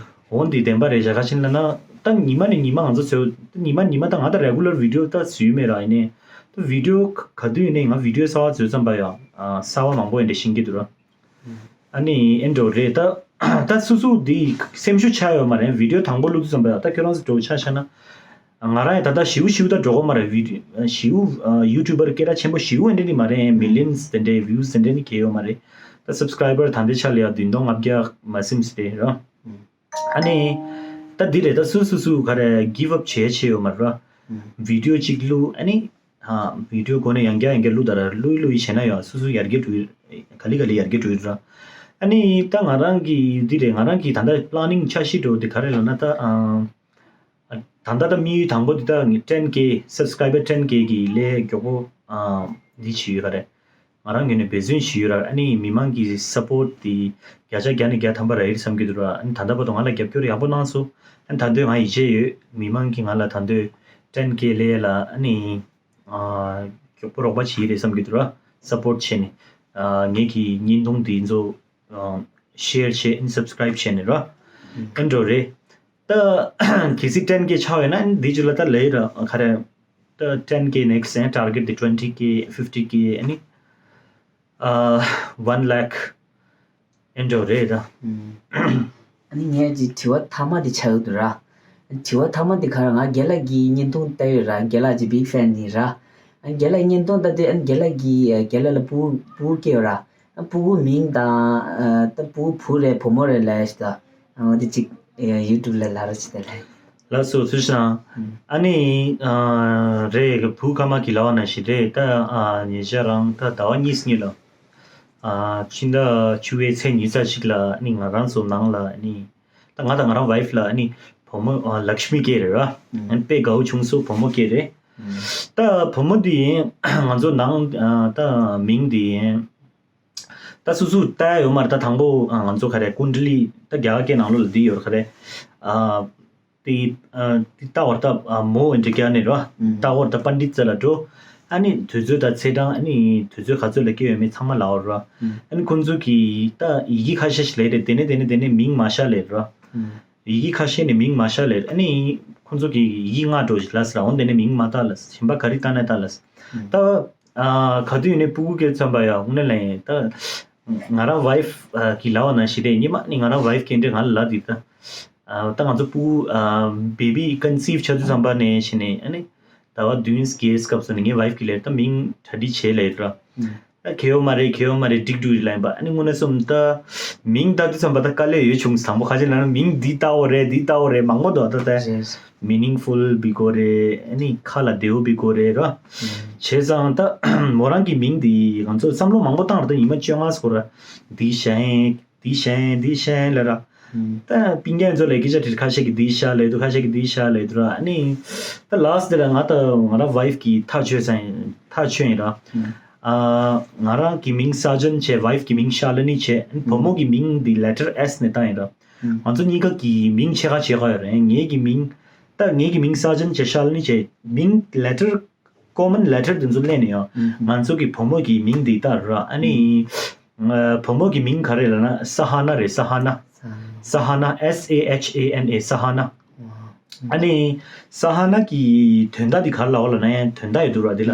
འོ་འདི་བདེན་པ་རེད་བཞག་ག་ཅི་ལབ་ན་ད་ཉི་མ་ནས་ཉི་མ་ང་ཚོ་ཚོས་ད་ཉི་མ་ཉི་མ་ད་ང་ད་རེ་གུ་ལར་བི་ཌི་ཡོ་ད་བཟོས་མེད་ར། ཡིན་ནའི་ད་བི་ཌི་ཡོ་ག་དུས་ཡིན་ནའི་ང་བི་ཌི་ཡོ་གསར་པ་བཟོས་ཙམ་པ་ཡང་ཨ་གསར་པ་མང་པོ་ཡིན་འདྲ་ཤེས་ཀྱི་འདུག་ར། ཨ་ནི་ཨེ་འདྲ་བོ་རེད། ད་ད་སོ་སོ་འདི་སེམས་ཤུགས་ཆག་ཡོད་མ་རེད། བི་ཌི་ཡོ་དང་པོ་བླུག་དུས་ཙམ་པ་ཡང་ད་ཁྱོད་རང་ཚོ་འགྲོ་ཆ་བཞག་ན་ང་རང་ཡང་ད་ལྟ་ཞེ་པོ་ཞེ་པོ་ད་འགྲོ་གི་མ་རེད། བི་ཌི་ཡོ་ཞེ་པོ་ཡུ་ཊུབ་པར་སྐད་གྲགས་ཆེན་པོ་ཞེ་པོ་ཨེ་འདྲ་ནི་མ་རེད། མི་ལི་ཡོན་སི་དེ་འདྲའི་བིའུ་སི་དེ་འདྲ་ནི་གས་ཡོད་མ་རེད། ད་སབ་སི་ཀ་རའི་བར་ད་ལྟའི་ཆ་ལ་ཡང་བདུན་སྟོང་ལྔ་བརྒྱ་མ་ཟིན་ཙམ་རེད་ར། ཨ་ནི་ད་འདི་རེད། ད་སུ་སུ་སུ་ག་རེ་གིབ་ཨབ་བྱེད་ཆེ་ཡོད་མ་རེད་ར། བི་ཌི་ཡོ་གཅིག་བླུག་ཨ་ནི་ཨ་བི་ཌི་ཡོ་སྒོ་ནས་ཡང་བསྐྱར་ཡང་བསྐྱར་བླུག་ད་ར་བླུག་བླུག་བྱས་ན་ཡང་སུ་སུ་ཡར་རྒྱས་འགྲོ་གི་ག་ལེ་ག་ལེ་ཡར་རྒྱས་འགྲོ་གི་ར། ཨ་ནི་ད་ང་རང་གི་འདི་རེད། ང་རང་གི་ད་ལྟ་པི་ལ་ནིང་འཆར་གཞི་འདྲ་བོ་འདི་ག་རེ་ལབ་ན་ད་ཨ། ད་ལྟ་ད་དམིགས་ཡུལ་དང་པོ་འདི་ད་ངས་ཊེན་ཀེ་སབ་སི་ཀ་རའི་བར་ཊེན་ཀེ་གི་ལས་མགྱོགས་པོ་ཨ་འདི་བྱེད་ཡོད་ག་རེད། ང་རང་ངོས་ནས་འབད་བརྩོན་བྱེད་ཡོད་ར། ཨ་ནི་མི་མང་གི་སབ་པོར་ཊི་འདི་བརྒྱ་ཆ་བརྒྱ་ནས་བརྒྱ་ཐམ་པ་རག་ཡོད་བསམ་གྱི་འདུག་ར། ཨ་ནི་ད་ལྟ་བར་དུ་ང་ལ་རྒྱབ་སྐྱོར་ཡག་པོ་གནང་སོང་། ཨ་ནི་ད་དུང་ང་ཡིད་ཆེས་ཡོད། མི་མང་གིས་ང་ལ་ད་དུང་ཊེན་ཀེ་ལས་ལ་ཨ་ནི་ཨ་མགྱོགས་པོ་རོགས་པ་བྱེད་ཀྱི་རེད་བསམ་གྱི་འདུག་ར། སབ་པོར་ཊི་བྱས་ནས་ཨ་ངེད་ཀྱི་བརྙན་ཐུང་འདི་ཚོ་ཨ་ཤེར་བྱས་ཨ་ནི་སབ་སི་ཀ་རའིབ་བྱས་ནས་ར། ཨེ་འདྲ་བོ་རེད། ད་གལ་སྲིད་ཊེན་ཀེ་ཆགས་ཡོད་ན་ཨ་ནི་འདི་ཅུ་ལ་ད་ལས་ར་ག་རེ། ད་ཊེན་ཀེ་ནེག་སི་ཨེ་ཊར་གེཊ་འདི་ཊུ་ཝེན་ཊི་ཀེ་ཕིཕ་ཊི་ཀེ་ཨ་ནི་ཨ་ཝན་ལེག་ཨེ་འདྲ་བོ་རེད་ད། ཨ་ནི་ངས་ཀྱི་དྲི་བ་མཐའ་མ་དེ་ཆགས་ཡོད་དུ་ར། དྲི་བ་མཐའ་མ་དེ་ག་ར་ང་རྒན་ལགས་ཀྱི་བརྙན་ཐུང་ལྟ་ཡོད་ར། རྒན་ལགས་ཀྱི་བིག་ཕེན་ཡིན་ར། ཨ་ རྒན་ལགས་བརྙན་ཐུང་ལྟ་དུས་ཨ་ནི་རྒན་ལགས་ཀྱིས་རྒན་ལགས་ལ་སྤུ་གུ་སྤུ་གུ་སྐྱེས་ཡོད་ར། ཨ་སྤུ་གུ་མིང་དང་ཨ་ད་སྤུ་གུ་བུ་རེད་བུ་མོ་རེད་ལབ་ཡ་ཞིག་དང་། ཨ་འོ་དེ་གཅིག་ཡུ་ཊུབ་ལ་ལབ་རོགས་བྱེད་དང་། ལགས་སོ་ཐུགས་རྗེ་གནང་། ཨ་ནི་ཨ་རེད་བུ་ཁ་མ་གི་ལབ་པ་ནང་བཞིན་རེད་ད། ཨ་ཉེ་ཆར་རང་ད་ཟླ་བ་གཉིས་སྔོན་ལ་ཨ་ཕྱི་ཟླ་བཅུ་པའི་ཚེས་ཉི་ཤུ་རྩ་གཅིག་ལ་ཨ་ནི་ང་རང་ཚོ་ནང་ལ་ཨ་ནི། ད་ང་དང་ང་རང་ཝའིཕ་ལ་ཨ་ནི་བུ་མོ་ཨ་ལཀྵ་མི་སྐྱེས་རེད་ར། ཨ་ནི་དཔེ་དགའ་བོ་བྱུང་སོང་བུ་མོ་སྐྱེས་རེད། ད་བུ་མོ་འདི་ང་ཚོ་ནང་ཨ་ད་མིང་འདི་ད་སུ་སུ་ལྟ་ཡ་ཡོད་མ་རེད། ད་དང་པོ་ཨ་ང་ཚོ་ག་རེ་ཀུན་ཌ་ལི་ད་རྒྱ་སྐད་ནང་ལོགས་ལ་འདི་ཡོད་རེད་ག་རེ། ཨ་དེ་ཨ་དེ་ལྟ་བར་ད་ཨ་མོ་འདྲི་རྒྱ་ནས་ར། ལྟ་བར་ད་པཎ་ཌི་ཏ་ལ་འགྲོ། ཨ་ནི་དུས་ཚོད་དང་ཚེས་གྲངས་ཨ་ནི་དུས་ཚོད་ག་ཚོད་ལ་སྐྱེས་ཡོད་མེད་ཚང་མ་ལབ་པ་ར། ཨ་ནི་ཁོང་ཚོ་གིས་ད་ཡི་གེ་ཁ་ཤས་ཤིག་ལབ་རེད། དེ་ནས་དེ་ནས་དེ་ནས་མིང་མ་ཤར་ལབ་ར། ཡི་གེ་ཁ་ཤས་ནས་མིང་མ་ཤར་ལབ་ར། ཨ་ནི་ཁོང་ཚོ་གིས་ཡི་གེ་ལྔ་འགྲོ་ཞིག་ལབ་ཟེར་ར། འོ་དེ་ནས་མིང་མ་བཏགས་ལབ་ཟེར། གཞན་པ་ག་རེ་བཏགས་ན་བཏགས་ལབ་ཟེར། ད་ཨ་ག་དུས་ཡིན་ནའི་སྤུ་གུ་སྐྱེས་ཚར་བ་ཡ་དངོས་གནས་ལ་ཡིན་ད། ང་རང་ཝའིཕ་ཨ་གིས་ལབ་པ་ནང་བཞིན་རེད། ཉི་མ་ནི་ང་རང་ཝའིཕ་གིས་འདྲེ་ང་ལ་ལབ་དུས་ད། ཨ་ད་ང་ཚོ་སྤུ་གུ་ཨ་བེ་བི་ཀོན་སིབ་བྱ་དུས་ཙམ་པ་ནས་བྱས་ནས་ཨ་ནི་ཟླ་བ་བདུན་བརྒྱད་སྐབས་སུ་ནས་ངའི་ཝའིཕ་གིས་ལབ་ད་མིང་གྲ་སྒྲིག་བྱེད་ལབ་ཡོད་ར། ཨ་གལ་ཡོད་མ་རེད་གལ་ཡོད་མ་རེད་འགྲིག་འགྲིག་རེད་ལབ་ཡིན་པ། ཨ་ནི་དངོས་གནས་སོམ་ད་མིང་བཏགས་དུས་ཙམ་པ་ད་དཀའ་ལས་ཡོད་བྱུང་། དང་པོ་ཁ་ཆེ་ལབ་ན་མིང་འདི་བཏགས་འོ་རེད་འདི་བཏགས་འོ་རེད་མང་པོ་འདུག་ད་ད། རེད། མི་ནིང་ཕུལ་བི་གོ་རེ་ཨ་ནི་ཁ་ལ་བདེ་བོ་བི་གོ་རེ་ར། བྱས་ཙང་ད་མོ་རང་གི་མིང་འདི་ང་ཚོ་བསམ་བློ་མང་པོ་བཏང་ར་ད་ཉི་མ་བཅོ་ལྔ་སྐོར་ར། འདི་ཤན་འདི་ཤན་འདི་ཤན་ལ་ར། ད་པིང་རྒྱན་ཚོ་ལ་སྐད་ཆ་དྲིས་ཁ་ཤས་ཀྱིས་འདི་ཤ་ལབ་འདུག་ཁ་ཤས་ཀྱིས་འདི་ཤ་ལབ་འདུག་ར། ཨ་ནི་ད་ལཱསི་དེ་ལ་ང་ད་ང་རང་ཝའིཕ་གི་ཐག་ཆོད་ཙང་ཐག་ཆོད་ཡིན་ར། ཨ་ང་རང་གི་མིང་ས་ཇན་བྱས་ཝའིཕ་གི་མིང་ཤ་ལ་ནི་བྱས། ཨ་ནི་བུ་མོ་གི་མིང་འདི་ལེ་ཊར་ཨེས་ནས་བཏགས་ཡིན་ར། ང་ཚོ་གཉིས་ཀ་གི་མིང་ཕྱེད་ཀ་ཕྱེད་ཀ་ཡོད་རེད། ངེད་ཀྱི་མིང་ད་ངེད་ཀྱི་མིང་ས་ཇན་བྱས་ཤ་ལ་ནི་བྱས་མིང་ལེ་ཊར་ཀོ་མན་ལེ་ཊར་དེ་ཚོ་ལེན་ནས་ཡང་ང་ཚོ་གི་བུ་མོ་གི་མིང་འདི་ལྟར་ར། ཨ་ནི་བུ་མོ་གི་མིང་ག་རེ་ལབ་ན་ས་ཧ་ན་རེད། ས་ཧ་ན། ས་ཧ་ན་S A H A N A ས་ཧ་ན། ཨ་ནི་ས་ཧ་ན་གི་དོན་དག་འདི་ག་རེ་ལབ་པ་ལབ་ན་ཡང་དོན་དག་ཡོད་འདུག་ར། འདི་ལ་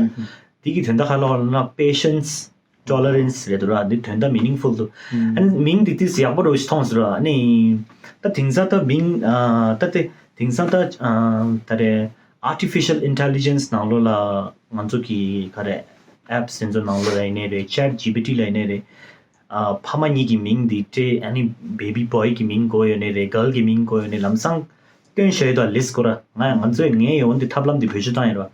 འདི་གི་དོན་དག་ག་རེ་ལབ་པ་ལབ་ན་པེ་ཤན་སི། ཊོ་ལེ་རེན་སི་རེད་འདུག་ར། འདི་དོན་དག་མི་ནིང་ཕུལ་འདུག་ཨ་ནི་མིང་འདི་ཏིས་ཡག་པོ་འདྲ་ཞིག་མཐོང་སོང་ར། ཨ་ནི་ད་དེང་སང་ད་མིང་ཨ་ད་དེ་དེང་སང་ད་ཨ་ད་རེད། Artificial Intelligence ནང་ལོགས་ལ་ང་ཚོ་གི་ག་རེ་ཨེབ་སི་དེ་ཚོ་ནང་ལོགས་ལ་ཡིན་ནའི་རེད། ཅེཊ་ཇི་པི་ཊི་ལ་ཡིན་ནའི་རེད། ཨ་ཕ་མ་གཉིས་ཀྱི་མིང་འདི་སྤྲད། ཨ་ནི་བེ་བི་བོའི་གི་མིང་དགོས་ཡོད་ནའི་རེད། གརལ་གི་མིང་དགོས་ཡོད་ནའི་ལམ་སང་སྟོན་བྱས་ཡོད་དོ་ལིསི་སྐོར་ར། ང་ང་ཚོས་ངའི་འོན་ཏེ་ཐབས་ལམ་འདི་བེད་སྤྱོད་བཏང་ཡོད་ར།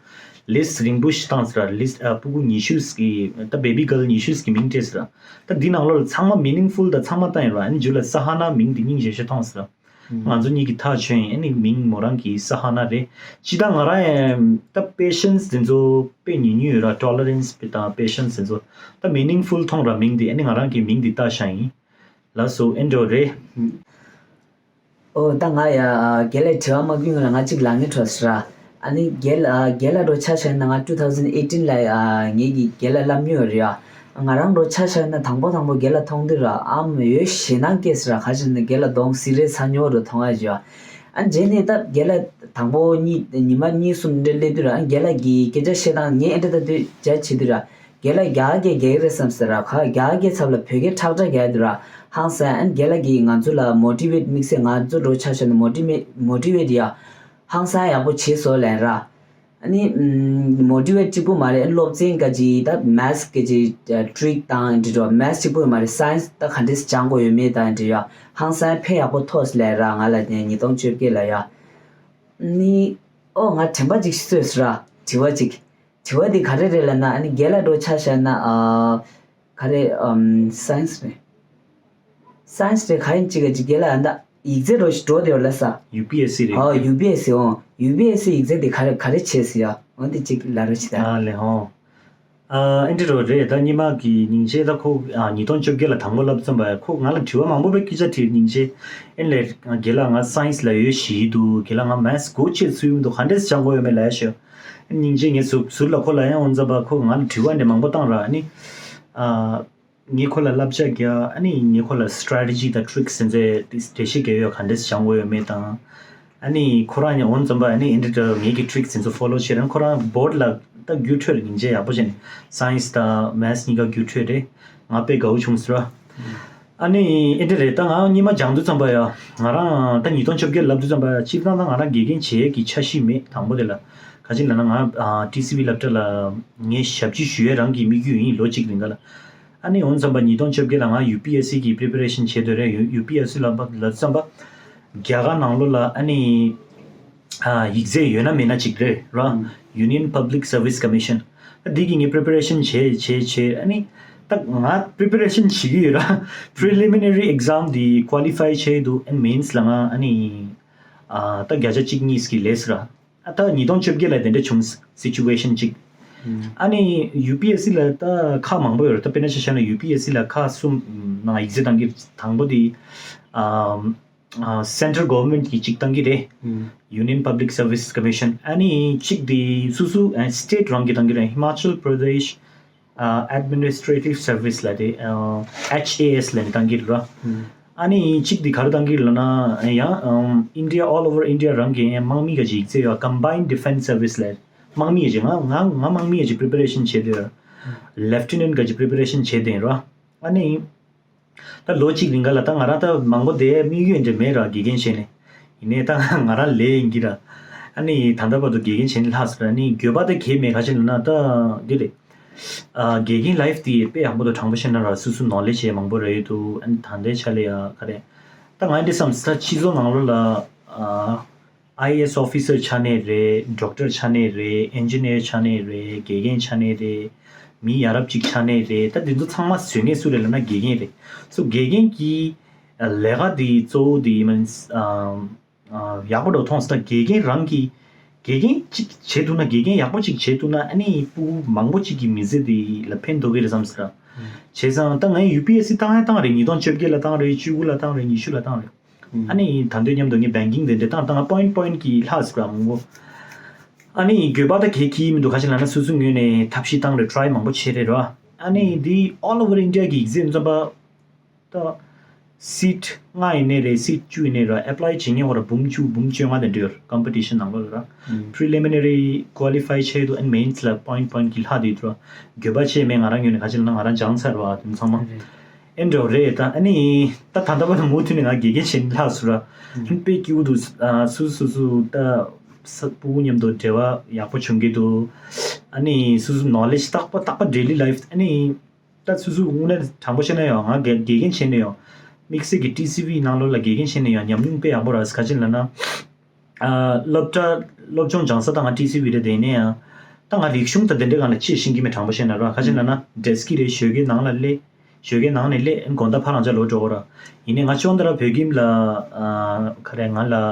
ལིསི་རིང་པོ་ཞིག་བཏང་ཟེར་ར། ལིསི་ཨ་སྤུ་གུ་ཉི་ཤུ་ཞིག་གི་ད་བེ་བི་གརལ་ཉི་ཤུ་ཞིག་གི་མིང་སྤྲད་ཟེར་ར། ད་འདི་ནང་ལོགས་ལ་ཚང་མ་མི་ནིང་ཕུལ་དང་ཚང་མ་བཏང་ཡོད་ར། ཨ་ནི་མཇུག་ལ་ས་ཧ་ན་མིང་འདི་སྙིང་རྗེ་ཤོས་མཐོང་ཟེར་ར། ང་ཚོ་གཉིས་ཀྱི་ཐག་ཆོད་ཡིན། ཨ་ནི་མིང་མོ་རང་གི་ས་ཧ་ན་རེད། ཅི་ད་ང་རང་ཡང་ད་པེ་ཤན་སི་དེ་ཚོ་དཔེ་ཉུང་ཉུང་ཡོད་ར། ཊོ་ལེ་རེན་སི་དང་པེ་ཤན་སི་དེ་ཚོ་ད་མི་ནིང་ཕུལ་མཐོང་ར་མིང་འདི། ཨ་ནི་ང་རང་གི་མིང་འདི་བཏགས་བཞག་ཡིན། ལགས་སོ་ཨེ་འདྲ་རེད། ཨོ་ད་ང་ཡ་རྒན་ལགས་དྲི་བ་མ་ཕུལ་སྔོན་ལ་ང་གཅིག་ལབ་སྙིང་བྲོ་ཟེར་ར། ཨ་ནི་རྒན་ལགས་རྒན་ལགས་འགྲོ་ཆ་བཞག་ན་ང་two thousand eighteen ལ་ངེད་ཀྱི་རྒན་ལགས་སླེབས་མྱོང་ཡོད་རེད་ཡ། ང་རང་འགྲོ་ཆ་བཞག་ན་དང་པོ་དང་པོ་རྒན་ལགས་མཐོང་དུས་ར་ཨམ་ཡོད་ཞེད་སྣང་སྐྱེས་ཟེར་ར། ག་ཅི་ན་རྒན་ལགས་གདོང་སི་རེ་ས་ཉོ་རུ་མཐོང་ཡ་ཞུ་ཡ། ཨ་རྗེས་ནས་ད་རྒན་ལགས་དང་པོ་གཉིས་ཉི་མ་གཉིས་གསུམ་འདྲ་སླེབས་དུས་ར་ཨ་རྒན་ལགས་ཀྱི་སྐད་ཆ་བཤད་སྟངས་ངས་ཨེ་འདྲ་ལྟ་དུས་རྒྱ་ཆེ་དུས་ར། རྒན་ལགས་རྒྱ་སྐད་རྒྱག་གི་རེད་བསམ་ཟེར་ར། ཁ་རྒྱ་སྐད་ཚབ་ལ་བོད་སྐད་ཁྲག་ཁྲག་རྒྱག་གི་འདུག་ར། ཧང་སང་ཨན་རྒན་ལགས་ཀྱིས་ང་ཚོ་ལ་མོ་ཊི་ཝེཊ་དམིགས་བསལ་ང་ཚོ་འགྲོ་ཆ་བཞག་ན་མོ་ཊི་ཝེ་མོ་ཊི་ཝེཊ་ཡ་ཧང་སང་ཡག་པོ་བྱེད་སོ་ལན་ར། ཨ་ནི་མོ་ཊི་ཝེཊ་གཅིག་པུ་མ་རེད། སློབ་ཚན་ག་ཅི་ད་མེ་ཐི་ག་ཅི་ཊི་རིག་དང་འདི་འགྲོ་མེ་ཐི་གཅིག་པུ་མ་རེད། སའེན་སི་ད་ག་འདྲས་སྦྱང་དགོས་ཡོད་མེད་དང་འདི་ཡ་ཧང་སང་ཕན་ཡག་པོ་ཐོགས་ལན་ར། ང་ལ་ཉིས་སྟོང་བཅོ་བརྒྱད་ལ་ཡ་ནི་ཨོ་ང་དྲན་པ་ཅིག་གསོས་སོ་ར། དྲི་བ་ཅིག་དྲི་བ་འདི་ག་རེ་རེད་ལབ་ན་ཨ་ནི་རྒན་ལགས་འགྲོ་ཆ་བཞག་ན་ཨ་ག་རེ་ཨམ་སའེན་སི་རེད། སའེན་སི་རེད་ག་ཡིན་གཅིག་ག་གཅིག་རྒན་ལགས་ཨ་ད་ཡིག་ཚད་འགྲོ་ཞིག་འགྲོ་དེ་ཡོད་ལ་ས། ཡུ་པི་ཨེས་སི་རེད། ཨོ་ཡུ་པི་ཨེས་སི་ཨོ་ཡུ་པི་ཨེས་སི་ཡིག་ཚད་འདི་ག་རེ་ག་རེ་བྱས་སི་ཡ་འོ་འདི་གཅིག་ལབ་རོགས་བྱེད་ད། ཨ་ལེ་ཧོ། ཨ་ཨེ་འདྲ་རོ་རེད། ད་སྔོན་མ་གི་སྙིང་རྗེ་ད་ཁོ་ཨ་ཉིས་སྟོང་བཅོ་བརྒྱད་ལ་དང་པོ་ལབ་ཙམ་པ་ཁོ་ང་ལ་དྲི་བ་མང་པོ་དཔེ་སྐད་ཆ་དྲིས། སྙིང་རྗེ་ཨེ་ལེ་རྒན་ལགས་ང་སའེན་སི་ལ་ཡོད་ཞིག་འདུག་རྒན་ལགས་ང་མེ་ཐི་གོ་ཆེ་ཚུལ་མི་འདུག་ག་འདྲས་སྦྱང་དགོས་ཡོད་མེད་ལབ་ཡ་ཤོད། སྙིང་རྗེ་ངས་ཟུར་ཟུར་ལ་ཁོ་ལ་ཡང་འོང་ཙམ་པ་ཁོ་ང་ལ་དྲི་བ་འདྲ་མང་པོ་བཏང་ར་ཨ་ནི། ཨ་ངས་ཁོ་ལ་བསླབ་བྱ་རྒྱག་ཨ་ནི་ངས་ཁོ་ལ་སི་ཊེ་རེ་ཊི་ཇི་དང་ཊི་རིག་སི་འདྲ་འགྲེལ་བཤད་རྒྱག་ཡོད་ག་འདྲས་སྦྱང་དགོས་ཡོད་མེད་དང་། ཨ་ནི་ཁོ་རང་ཡང་འོང་ཙམ་པ་ཨ་ནི་ཨེ་འདྲ་འདྲ་ངེད་ཀྱི་ཊི་རིག་སི་འདྲ་ཚོ་ཕོ་ལོ་བྱེད་རན། ཁོ་རང་བོར་ཌི་ལ་ད་རྒྱུགས་འཕྲོད་རེད། སྙིང་རྗེ་ཡག་པོ་བྱས་ནས་སའེན་སི་དང་མེ་ཐི་གཉིས་ཀ་རྒྱུགས་འཕྲོད་རེད། ང་དཔེ་དགའ་བོ་བྱུང་ཟེར་བ། ཨ་ནི་ཨེ་འདྲ་རེད། ད་ང་སྔོན་མ་སྦྱང་དུས་ཙམ་པ་ཡ་ང་རང་ད་ཉིས་སྟོང་བཅོ་བརྒྱད་ལབ་དུས་ཙམ་པ་ཡ་སྤྱིར་བཏང་ད་ང་རང་དགེ་རྒན་བྱེད་ཡས་ཀྱི་འཆར་གཞི་མེད། དང་པོ་དེ་ལ་ག་ ག་ཅི་ལབ་ན་ང་ཨ་ཊི་སི་ཝི་སློབ་གྲྭ་ལ་ངས་ཞབས་ཕྱི་ཞུ་ཡས་རང་གི་དམིགས་ཡུལ་ཡིན། ལོ་གཅིག་རིང་ག་ལ། ཨ་ནི་འོང་ཙམ་པ་ཉིས་སྟོང་བཅོ་བརྒྱད་ལ་ང་ཡུ་པི་ཨེ་སི་གི་པི་རི་པེ་རེ་ཤན་བྱེད་འདོད་རེད། ཡུ་ཡུ་པི་ཨེ་སི་ལབ་པ་ལབ་ཙམ་པ་རྒྱ་གར་ནང་ལོགས་ལ་ཨ་ནི་ཨ་ཡིག་ཚད་ཡོད་ན་མེད་ན་གཅིག་རེད་ར། ཨུམ། Union Public Service Commission། འདི་གི་ངས་པི་རི་པེ་རེ་ཤན་བྱས་བྱས་བྱས། ཨ་ནི་ད་ང་པི་རི་པེ་རེ་ཤན་བྱེད་ཀྱི་ཡོད་ར། པི་རི་ལི་མི་ནེ་རི་ཨེག་ཛམ་འདི་ཀོ་ལི་ཕའི་བྱས་འདུག་ཨ་ནི་མེན་སི་ལ་ང་ཨ་ནི་ཨ་ད་བརྒྱ་ཆ་གཅིག་གཉིས་ཀྱི་ལས་སུ་ར། ཨ་ད་ཉིས་སྟོང་བཅོ་བརྒྱད་ལ་དེ་འདྲ་བྱུང་སི་ཅུ་ཨེ་ཤན་གཅིག་ཨ་ནི་ཡུ་པི་ཨེ་སི་ལ་ད་ཁག་མང་པོ་ཡོད་རེད། ད་དཔེར་ན་ཆ་བཞག་ན་ཡུ་པི་ཨེ་སི་ལ་ཁག་གསུམ་ནང་ཡིག་ཚད་བཏང་གི། དང་པོ་དེ་ཨ་ཨ་སེན་ཊར་གོ་ཝར་མེན་ཊི་གི་གཅིག་བཏང་གི་རེད། Union Public Service Commission། ཨ་ནི་གཅིག་དེ་སུ་སུ་ཨ་སི་ཊེ་ཊི་རང་གི་བཏང་གི་རེད། Himachal Pradesh ཨ་Administrative Service ལབ་དེ་ཨ་ཨེཆ་ཨེ་ཨེ་སི་ལབ་ནས་བཏང་གི་རེད་ར། ཨ་ནི་གཅིག་དེ་ག་རེ་བཏང་གི་རེད་ལབ་ན་ཡང་ཨམ་India, all over India རང་གི་ཡང་དམག་མི་ག་ཅིག་ཡིག་ཚད་ཡོད། Combined Defence Service ལབ། དམག་མི་ག་ཅིག་ང་ང་ང་དམག་མི་ག་ཅིག་པི་རི་པེ་རེ་ཤན་བྱེད་འདོད་ཡོད། ལེབ་ཊི་ནན་ག་ཅིག་པི་རི་པེ་རེ་ཤན་བྱེད་འདོད་ཡོད་ར། ཨ་ནི་ད་ལོ་གཅིག་རིང་ག་ལ་ད་ང་རང་ད་མང་པོ་དེ་དམིགས་ཡུལ་འདྲ་མེད་ར། དགེ་རྒན་བྱས་ནས། ཡིན་ནའི་ད་ང་རང་ལས་ཡིན་གྱི་ར། ཨ་ནི་ད་ལྟ་བར་དུ་དགེ་རྒན་བྱས་ནས་ལྷག་སོང་ར། ཨ་ནི་འགྱོད་པ་ད་གས་མེད། ག་ཅི་ལབ་ན་ད་འདི་རེད། ཨ་དགེ་རྒན་ལའིཕ་དེ་དཔེ་ཡག་པོ་འདུག་དྲང་པོ་བཤད་ན་ར། སོ་སོ་ནོ་ལེ་ཇི་ཡང་མང་པོ་རག་གི་འདུག་ཨ་ནི་ད་ལྟའི་ཆ་ལ་ཡ་ག་རེ། ད་ང་འདི་བསམ་ས་སྤྱི་ཚོགས་ནང་ལོགས་ལ་ཨ་ཨའི་ཨེ་ཨེས་ཨོ་ཕི་སར་ཆགས་ནའི་རེད། ཌོག་ཊར་ཆགས་ནའི་རེད། ཨིན་ཇི་ནི་ཡར་ཆགས་ནའི་རེད། དགེ་རྒན་ཆགས་ནའི་རེད། མི་ཡ་རབས་ཅིག་ཆགས་ནའི་རེད། ད་འདི་ཚོ་ཚང་མ་བཟོ་མཁན་སུ་རེད་ལབ་ན་དགེ་རྒན་རེད། སོ་དགེ་རྒན་གྱི་ལས་ཀ་འདི་གཙོ་བོ་འདི་མིན་ཨ་ཨ་ཡག་པོ་འགྲོ་མཐོང་སོང་། ད་དགེ་རྒན་རང་གིས་དགེ་རྒན་གཅིག་བྱེད་ཐུབ་ན། དགེ་རྒན་ཡག་པོ་གཅིག་བྱེད་ཐུབ་ན་ཨ་ནི་ཕྲུ་གུ་མང་པོ་གཅིག་གི་མི་ཚེ་འདི་ལ་ཕན་ཐོགས་ཀྱི་རེད་བསམ་སོང་ར། བྱས་ཙང་ད་ངས་ཡུ་པི་ཨེ་སི་བཏང་ཡང་བཏང་རེད། ཉིས་སྟོང་བཅོ་བརྒྱད་ལ་བཏང་རེད། བཅུ་དགུ་ལ་བཏང་རེད། ཉི་ཤུ་ལ་བཏང་རེད། ཨ་ནི་ད་དུང་མཉམ་དུ་ངས་བེང་ཀིང་དེ་འདྲ་བཏང་བཏང་པོ་ཡིན་ཊི་པོ་ཡིན་ཊི་གི་ལྷག་ཟེར་བ་མང་པོ། ཨ་ནི་འགྱོད་པ་ད་གས་ཁྱི་མི་འདུག་ག་ཅི་ལབ་ན་སོ་སོའི་ངོས་ནས་ཐབས་ཤེས་བཏང་རེད། ཊ་རའི་མང་པོ་བྱས་རེད་ར། ཨ་ནི་འདི་all over India གི་ཡིག་ཚད་འཛོམས་པ་ད་སིཊ་ལྔ་ཡིན་ནའི་རེད། སིཊ་བཅུ་ཡིན་ནའི་ར། ཨེབ་ལའི་བྱེད་མཁན་ཧོ་ར་འབུམ་བཅུ་འབུམ་བཅོ་ལྔ་དེ་འདྲ་ཡོད་ར། ཀམ་པི་ཊི་ཤན་ནང་ལོགས་ལ་ར། Preliminary qualify བྱས་འདུག་ཨ་ནི་མེན་སི་ལ་པོ་ཡིན་ཊི་པོ་ཡིན་ཊི་གི་ལྷག་བསྡད་འདུག་ར། འགྱོད་པ་བྱས་མེད། ང་རང་ངོས་ནས་ག་ཅི་ལབ་ན་ང་རང་སྦྱངས་ཚར་བ་དེ་ཚང་མ། ཨེ་འདྲ་རེད། ད་ཨ་ནི་ད་ད་ལྟ་བར་དུ་མུ་མཐུད་ནས་ང་དགེ་རྒན་བྱས་ནས་ལྷག་སོང་ར། ཨ་ནི་དཔེ་སྐྱིད་པོ་འདུག་ཨ་སོ་སོ་སོ་སོ་ད་ས་ཕྲུ་གུ་མཉམ་དུ་འབྲེལ་བ་ཡག་པོ་བྱུང་གི་འདུག་ཨ་ནི་སོ་སོ་ནོ་ལེ་ཇི་རྟག་པ་རྟག་པ་ཌེ་ལི་ལའིཕ། ཨ་ནི་ད་སོ་སོ་དངོས་གནས་དྲང་པོ་བཤད་ན་ཡང་ང་དགེ་དགེ་རྒན་བྱས་ནས་ཡང་དམིགས་བསལ་གྱི་ཊི་སི་ཝི་ནང་ལོགས་ལ་དགེ་རྒན་བྱས་ནས་ཡང་ཉམས་མྱོང་དཔེ་ཡག་པོ་རག་སོང་། ག་ཅི་ལབ་ན། ཨ་སློབ་གྲྭ་སློབ་སྦྱོང་སྦྱང་ས་ད་ང་ཊི་སི་ཝི་རེད། དེ་ནས་ཡང་ད་ང་རིག་གཞུང་དང་དེ་འདྲའི་སྒང་ལ་ཅི་ཤེས་ཀྱི་མེད། དྲང་པོ་བཤད་ན་ར། ག་ཅི་ལབ་ན་ཌེ་སི་ཀི་རེད། ཞོགས་ཀས་ནང་ལ་སླེབས། ཞོགས་ཀས་ནང་ནས་སླེབས། དགོང་དག་ཕར་རང་ཅག་ལོག་འགྲོ་གི་ར། ཡིན་ནའི་ང་ཅོན་ཏ་ར་བོད་ཁྱིམ་ལ་ཨ་ག་རེ་ང་ལ་ཨ་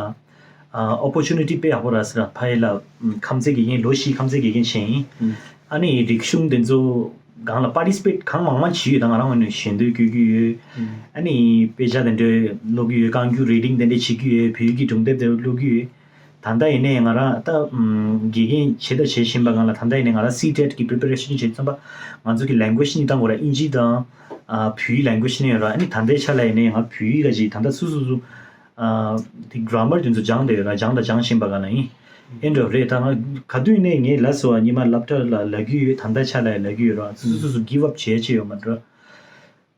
ཨོ་པོར་ཅུ་ནི་ཊི་དཔེ་ཡག་པོ་རག་སོང་ར། ཕ་ཡུལ་ལ་ཁམས་ཚན་དགེ་རྒན་ལོ་བཞི་ཁམས་ཚན་དགེ་རྒན་བྱས་ཡིན། ཨ་ནི་རིག་གཞུང་དེ་ཚོ་སྒང་ལ་པར་ཊི་སི་པེཊ་གང་མང་མང་བྱས་ཡོད། ད་ང་རང་ངོས་ནས་ཞལ་འདོན་སྐྱོན་གྱི་ཡོད། ཨ་ནི་དཔེ་ཆ་དེ་འདྲ་ཀློག་གི་ཡོད། རྐང་རྒྱུག་རི་ཌིང་དེ་འདྲ་བྱེད་ཀྱི་ཡོད། བོད་ཡིག་གི་སྒྲུང་དེབ་དེ་ཀློག་གི་ཡོད། ད་ལྟ་ཡིན་ནའི་ང་རང་ད་དགེ་རྒན་བྱས་དང་བྱེད་བཞིན་པ་སྒང་ལ་ད་ལྟ་ཡིན་ནའི་ང་རང་སི་ཊེཊ་གི་པི་རི་པེ་རེ་ཤན་བྱེད་ཙམ་པ་ང་ཚོ་གི་ལེང་གུ་ཨེ་ཇི་གཉིས་བཏང་དགོས་ར། ཨིན་ཇི་དང་ཨ་བོད་ཡིག་ལེང་གུ་ཨེ་ཇི་གཉིས་ཡོད་ར། ཨ་ནི་ད་ལྟའི་ཆ་ལ་ཡིན་ནའི་ང་བོད་ཡིག་ག་ཅིག་ད་ལྟ་སོ་སོ་སོ་ཨ་དེ་གྷི་ར་མར་དེ་ཚོ་སྦྱངས་བསྡད་ཡོད་ར། སྦྱངས་དང་སྦྱང་བཞིན་པ་སྒང་ལ་ཡིན། ཨེ་འདྲ་རེད། ད་ང་ག་དུས་ནས་ངས་ལབ་སོང་བ། སྔོན་མ་སློབ་གྲྭ་ལ་ལབ་ཀྱི་ཡོད། ད་ལྟ་ཆ་ལ་ཡང་ལབ་ཀྱི་ཡོད་ར། སོ་སོ་སོ་སོ་གིབ་ཨབ་བྱེད་ཡ་ཅིག་ཡོད་མ་རེད་ར།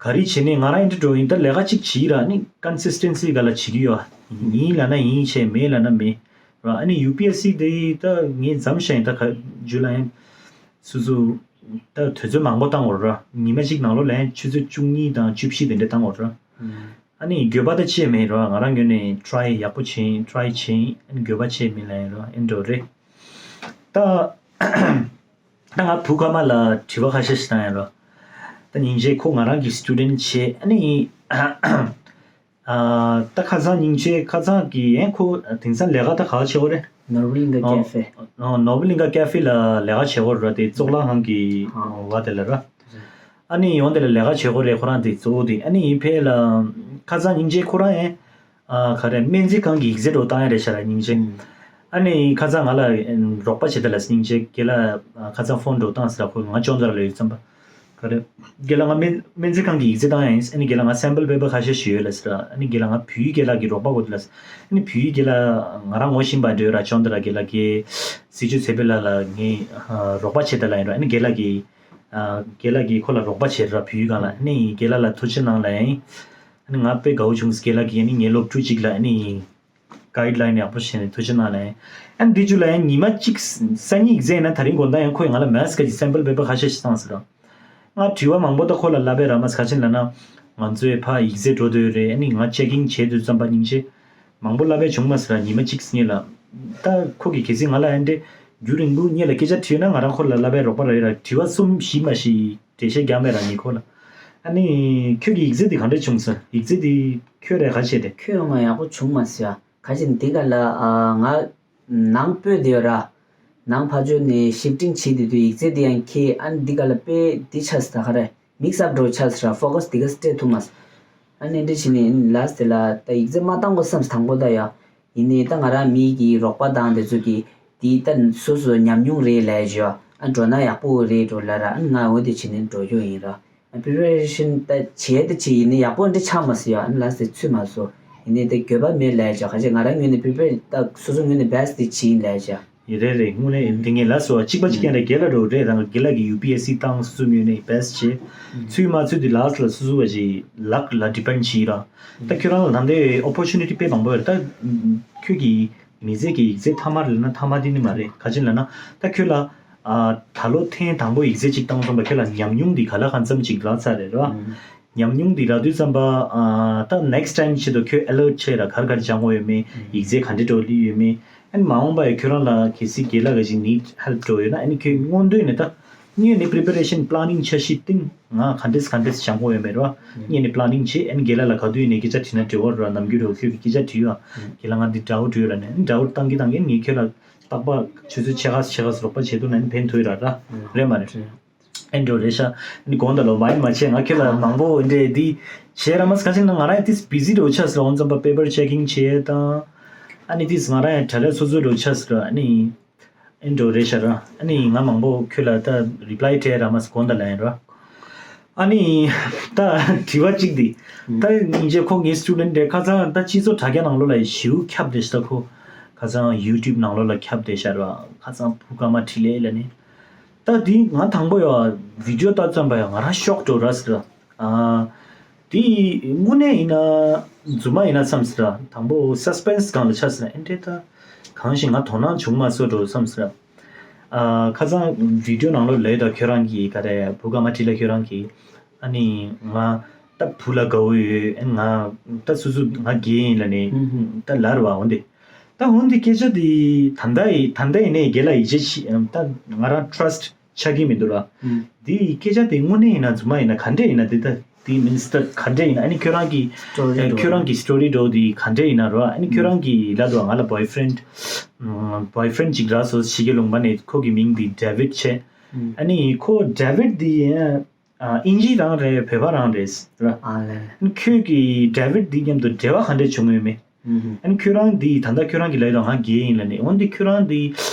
ག་རེ་བྱས་ནས་ང་རང་ཨེ་འདྲ་འགྲོ་ཡིན། ད་ལས་ཀ་གཅིག་བྱེད་ཡིན་ར། ཨ་ནི་ཀོན་སིས་ཊེན་སི་སྒང་ལ་བྱེད་ཀྱི་ཡོད། ཡིན་ལབ་ན་ཡིན་བྱས། མེད་ལབ་ན་མེད་ར། ཨ་ནི་ཡུ་པི་ཨེས་སི་དེ་ད་ངས་མཚམས་བཞག་ཡིན། ད་ག་ཇུ་ལའི་ཡང་སོ་སོ་ད་དུས་ཚོད་མང་པོ་བཏང་དགོས་ར། ཉི་མ་གཅིག་ནང་ལོགས་ལ་ཡང་ཆུ་ཚོད་བཅུ་གཉིས་དང་བཅུ་བཞི་དེ་འདྲ་བཏང་དགོས་ར། ཨ་ནི་འགྱོད་པ་ད་ཅི་ཡང་མེད་ར། ང་རང་ངོས་ནས་ཊ་རའི་ཡག་པོ་བྱས་ཡིན། ཊ་རའི་བྱས་ཡིན། ཨ་ནི་འགྱོད་པ་ཅི་ཡང་མེད་ལབ་ཡིན་ར། ཨེ་འདྲ་རེད། ད་ད་ང་བུ་ཀརྨ་ལ་དྲི་བ་ཁ་ཤས་ཤིག་བཏང་ཡིན་ར། ད་སྙིང་རྗེ་ཁོ་ང་རང་གི་སི་ཊུ་ཌེན་ཊི་བྱས། ཨ་ནི་ཨ་ད་ཁ་སང་སྙིང་རྗེ་ཁ་སང་གི་ཡང་ཁོ་དེང་སང་ལས་ཀ་ད་ག་བ་བྱེད་ཀྱི་ཡོད་རེད། ནོར་བུ་གླིང་ག་ཨོ་ཀེ་ཧྥེ། ཨོ་ནོར་བུ་གླིང་ག་ཀེ་ཧྥེ་ལ་ལས་ཀ་བྱེད་ཀྱི་ཡོད་རེད། དེ་ཙོག་ལ་ཁང་གི་ཨ་བ་དེ་ལ་ར། ཨ་ནི་ཡོང་དེ་ལ་ལས་ཀ་བྱེད་ཀྱི་ཡོད་རེད། ཁོ་རང་དེ་གཙོ་བོ་དེ། ཨ་ནི་ཕ་ཡུལ་ལ་ཁ་སང་སྙིང་རྗེ་ཁོ་རང་ཡང་ཨ་ག་རེ་སྨན་རྩིས་ཁང་གི་ཡིག་ཚད་འགྲོ་བཏང་ཡ་རེད་ཤག་ར། སྙིང་རྗེ། ཨ་ནི་ཁ་སང་ང་ལ་རོགས་པ་བྱེད་དེ་ལ་སྙིང་རྗེ་རྒན་ལགས་ཁ་སང་ཕོན་འགྲོ་བཏང་ཟེར་ར། ཁོ་ང་ཅོན་ཏ་ར་ལ་ཡོད་ཙམ་པ། ག་རེ། རྒན་ལགས་ང་སྨན་སྨན་རྩིས་ཁང་གི་ཡིག་ཚད་བཏང་ཡ་ཡིན། ཨ་ནི་རྒན་ལགས་ང་སེམ་པལ་པེ་པར་ཁ་ཤས་ཤིག་ཡོད་ལབ་ཟེར་ར། ཨ་ནི་རྒན་ལགས་ང་བོད་ཡིག་རྒན་ལགས་ཀྱི་རོགས་པ་དགོས་ལབ་ཟེར། ཨ་ནི་བོད་ཡིག་རྒན་ལགས་ང་རང་ངོ་ཤེས་པ་འདྲ་ཡོད་ར། ཅོན་ཏ་ར་རྒན་ལགས་ཀྱིས་སྲིད་བྱུས་ཚེ་འཕེལ་ལགས་ལ་ངས་རོགས་པ་བྱེད་དེ་ལ་ཡིན་ར། ཨ་ནི་རྒན་ལགས་ཀྱིས་ཨ་རྒན་ལགས་ཀྱིས་ཁོ་ལ་རོགས་པ་བྱེད་ར་བོད་ཡིག་སྒང་ལ། ཨ་ནི་རྒན་ལགས་ལ་ཐུགས་རྗེ་གནང་ལབ་ཡ་ཡིན། ཨ་ནི་ང་དཔེ་དགའ་བོ་བྱུང་། རྒན་ལགས་ཀྱིས་ཨ་ནི་ངའི་སློབ་ཕྲུག་ཅིག་ལ་ཨ་ནི་ guideline ཡག་པོ་བྱས་ནས་ཐུགས་རྗེ་གནང་ལན། ཨ་ནི་འདི་ཚོ་ལ་ཡང་ཉི་མ་གཅིག་སང་ཉིན་ཡིག་ཚད་ཡིན་ན། དེ་རིང་དགོང་དག་ཡང་ཁོས་ང་ལ་maths གི་sample paper ཁ་ཤས་ཤིག་བཏང་ཟེར་རོ། ང་དྲི་བ་མང་པོ་ད་ཁོ་ལ་ལབ་པས་ར། མ་ག་ཅིག་ལབ་ན་ང་ཚོའི་ཕ་ཡིག་ཚད་འགྲོ་འདོད་རེད། ཨ་ནི་ང་checking བྱེད་དུས་ཙམ་པ་སྙིང་རྗེ། མང་པོ་ལབ་པས་བྱུང་མ་ཟེར་ར། ཉི་མ་གཅིག་སྔོན་ལ། ད་ཁོ་གིས་གལ་སྲིད་ང་ལ་ཨ་འདྲས་རྒྱུན་རིང་པོ་སྔོན་ལ་སྐད་ཆ་དྲིས་ན་ང་རང་ཁོ་ལ་ལབ་པས་རོགས་པ་ར་ཡོད་ར། དྲི་བ་གསུམ་བཞི་མ་ཞིག་འགྲེལ་བཤད་རྒྱག་མེད་ར་ངས་ཁོ་ལ། ཨ་ནི་ཁྱོད་ཀྱི་ཡིག་ཚད་འདི་ག་འདྲས་བྱུང་ཟེར། ཡིག་ཚད་འདི་ཁྱོད་རས་ག་བྱས་ཏེ། ཁྱོད་ང་ཡག་པོ་བྱུང་མ་ཟེར་ཡ། ག་ཅིག་འདི་ག་ལ་ཨ་ང་ནང་སྤོས་དེ་ཡོད་ར། ནང་ཕ་ཇོ་ནས་shifting བྱེད་དེ་དུས་ཡིག་ཚད་དེ་ཡང་ཁྱེད་ཨ་ནི་འདི་ག་ལ་དཔེ་འདི་ཆགས་ཟེར། ད་ག་རེ་mix up འགྲོ་ཆགས་ཟེར་ར། focus འདི་ག་སྤྲད་ཐུབ་མ་ཟེར། ཨ་ནི་འདི་བྱས་ནས་ལ་ཟེར་ལ་ད་ཡིག་ཚད་མ་བཏང་དགོས་བསམ་ཟེར། དང་པོ་ད་ཡ། ཡིན་ནའི་ད་ང་རང་མི་གི་རོགས་པ་དང་དེ་ཚོ་གི་དེ་ད་སོ་སོ་ཉམས་མྱོང་རེད་ལབ་བྱས། ཨ་འགྲོ་ན་ཡག་པོ་རེད་འགྲོ་ལབ་ར། ཨ་ང་འོ་དེ་བྱས་ནས་འགྲོ་རྒྱུ་ཡིན་ར། preparation ད་བྱས་ད་བྱས་ཡིན་ནའི་ཡག་པོ་འདྲ་ཆགས་མ་སོང་ཡ། ཨ་ལ་སེ་ཚུད་མ་སོང་། ཡིན་ནའི་ད་འགྱོད་པ་མེད་ལབ་བྱས། ཁ་ཅིག་ང་རང་ངོས་ནས་preparation ད་སོ་སོ་ངོས་ནས་best དེ་བྱས་ཡིན་ལབ་བྱས། ཡིན་རེད་རེད། དངོས་གནས་ཡིན། དེ་ངས་ལབ་སོང་བ། གཅིག་པ་གཅིག་རྐྱང་རེད། རྒན་ལགས་འགྲོ་རེད། རང་རྒན་ལགས་ཀྱི་ཡུ་པི་ཨེ་སི་སི་བཏང་སོ་སོ་ངོས་ནས་best བྱས། ཚུད་མ་ཚུད་དེ་last ལ་སོ་སོ་བ་ཞིག་luck ལ་depend བྱས་ར། ད་ཁྱོད་རང་ལ་ད་ལྟའི་opportunity དཔེ་མང་པོ་ཡོད་རེད། ད་ཁྱོད་ཀྱི་མི་ཚེ་གི་ཡིག་ཚད་མཐའ་མ་རེད་ལབ་ན་མཐའ་མ་དེ་ནི་མ་རེད། ག་ཅི་ལབ་ན་ད་ཁྱོད་ལ་ཨ་ད་ལོ་ཐེངས་དང་པོ་ཡིག་ཚད་ཅིག་བཏང་ཙམ་པ་ཁྱོད་ལ་ཉམས་མྱོང་འདི་ག་ལ་གང་འཚམ་ཅིག་རག་ཚར་རེད་ར། ཉམས་མྱོང་འདི་རག་དུས་ཙམ་པ་ཨ་ད་next time ཆེད་དུ་ཁྱོད་alert བྱས་ར། ག་རེ་ག་རེ་སྦྱང་དགོས་ཡོད་མེད། ཡིག་ཚད་ག་འདྲས་འགྲོ་ལི་ཡོད་མེད། ཨ་ནི་མ་འོངས་པ་ཡི་ཁྱོད་རང་ལ་གལ་སྲིད་རྒན་ལགས་ག་ཅིག་need help འགྲོ་ཡོད་ན། ཨ་ནི་ཁྱོད་སྔོན་དུས་ནས་ད་སྔོན་ནས་preparation planning འཆར་གཞི་བཏིང་། ང་ག་འདྲས་ག་འདྲས་སྦྱང་དགོས་ཡོད་མེད་ར། སྔོན་ནས་planning བྱེད། ཨ་ནི་རྒན་ལགས་ལ་ག་དུས་ཡིན་ནའི་སྐད་ཆ་དྲིས་ན་འབྲེལ་བ་ར། ནམ་རྒྱུན་རེད་བ་ཁྱོད་ཀྱི་སྐད་ཆ་དྲིས་ཡོད། རྒན་ལགས་ང་འདི་doubt ཡོད་ལབ་ནས། ཨ་ནི་doubt བཏང་གི་བཏང་གི་ངས་ཁྱོད་ལ་རྟག་པར་ཆུ་ཚོད་ཕྱེད་ཀ་ཕྱེད་ཀ་རོགས་པ་བྱེད་ཐུབ་ན་ཨ་ནི་ཕན་ཐོགས་ར། ར་རེད་མ་རེད། ཨེ་འགྲོ་རེད་ཤག་ཨ་ནི་དགོངས་དག་ལོ། mind མ་བྱེད། ང་ཁྱོད་ལ་མང་པོ་འདྲེ་འདི་བྱས་ར་མ་ཟེར། ག་ཅིག་ན་ང་རང་ཡང་ཏིས་busy འགྲོ་ཆགས་སོང་། འོན་ཙམ་པ་paper checking བྱས་དང་། ཨ་ནི་ཏིས་ང་རང་ཡང་གྲ་རེ་སོ་སོ་འགྲོ་ཆགས་སོང་ར། ཨ་ནི་ཨེ་འགྲོ་རེད་ཤག་ར། ཨ་ནི་ང་མང་པོ་ཁྱོད་ལ་ད་reply སྤྲད་ར་མ་ཟེར། དགོངས་དག་ལ་ཡིན་ར། ཨ་ནི་ད་དྲི་བ་གཅིག་འདི། ད་སྙིང་རྗེ་ཁོ་ངའི་student རེད། ཁ་སང་ད་སྤྱི་ཚོགས་དྲ་རྒྱ་ནང་ལོགས་ལ་ཞེ་པོ་ཁྱབ་བསྡད་ཤག་ད་ཁོ་ཁ་སང་YouTube ནང་ལོགས་ལ་ཁྱབ་བསྡད་ཤག་ར། ཁ་སང་བུ་ག་མ་ཁྲི་ལེ་ལ་ནི། ད་འདི་ང་དང་པོ་ཡ་video ལྟ་ཙམ་པ་ཡ་ང་རང་ཤོག་འགྲོ་ར་ཟེར། ཨ་འདི་དངོས་གནས་ཡིན་ན་རྫུན་མ་ཡིན་ན་བསམ་ཟེར། དང་པོ་suspense སྒང་ལ་ཆགས་ཟེར། ཨེ་འདྲས་ད་གང་ཞིག་ང་དོ་སྣང་བྱུང་མ་སོང་འགྲོ་བསམ་ཟེར། ཨ་ཁ་སང་video ནང་ལོགས་ལས་ད་ཁྱོད་རང་གིས་ག་རེ་བུ་ག་མ་ཁྲི་ལ་ཁྱོད་རང་གིས་ཨ་ནི་ང་ད་བུ་ལ་དགའ་བོ་ཡོད། ཨ་ནི་ང་ད་སོ་སོ་ང་རྒན་ཡིན་ལབ་ནས་ད་ལབ་ར་བ། འོན་ཏེ། ད་འོན་ཏེ་སྐད་ཆ་དེ་ད་ལྟ་ཡི་ད་ལྟ་ཡིན་ནའི་རྒན་ལགས་ཡིད་ཆེས་ཤི་ད་ང་རང་trust ཆགས་ཀྱི་མི་འདུག་ར། ཨུམ། དེ་ཡི་སྐད་ཆ་དེ་དངོས་གནས་ཡིན་ན་རྫུན་མ་ཡིན་ན་ག་འདྲས་ཡིན་ན། དེ་ད་དེ་means ད་ག་འདྲས་ཡིན་ན། ཨ་ནི་ཁྱོད་རང་གི་story འགྲོ་ཁྱོད་རང་གི་story འགྲོ་དེ་ག་འདྲས་ཡིན་ན་ར། ཨ་ནི་ཁྱོད་རང་གི་ལབ་འདུག་ང་ལ་boyfriend ཨུམ་boyfriend ཅིག་རག་སོང་། ཕྱི་རྒྱལ་ལུང་པ་ནས། ཁོ་གི་མིང་དེ་David བྱས། ཨུམ། ཨ་ནི་ཁོ་David དེ་ཨ་ཨིན་ཇི་རང་རེད། བོད་པ་རང་རེད་ར། ཨ་ལས། ཨ་ནི་ཁྱོད་ཀྱི་David དེ་མཉམ་དུ་འབྲེལ་བ་ག་འདྲས་བྱུང་ཡོད་མེད། ཨ་ནི་ཁྱོད་རང་འདི་ད་ལྟ་ཁྱོད་རང་གིས་ལབ་ཡོད་ང་རྒན་ཡིན་ལབ་ནས། འོན་ཏེ་ཁྱོད་རང་འདི་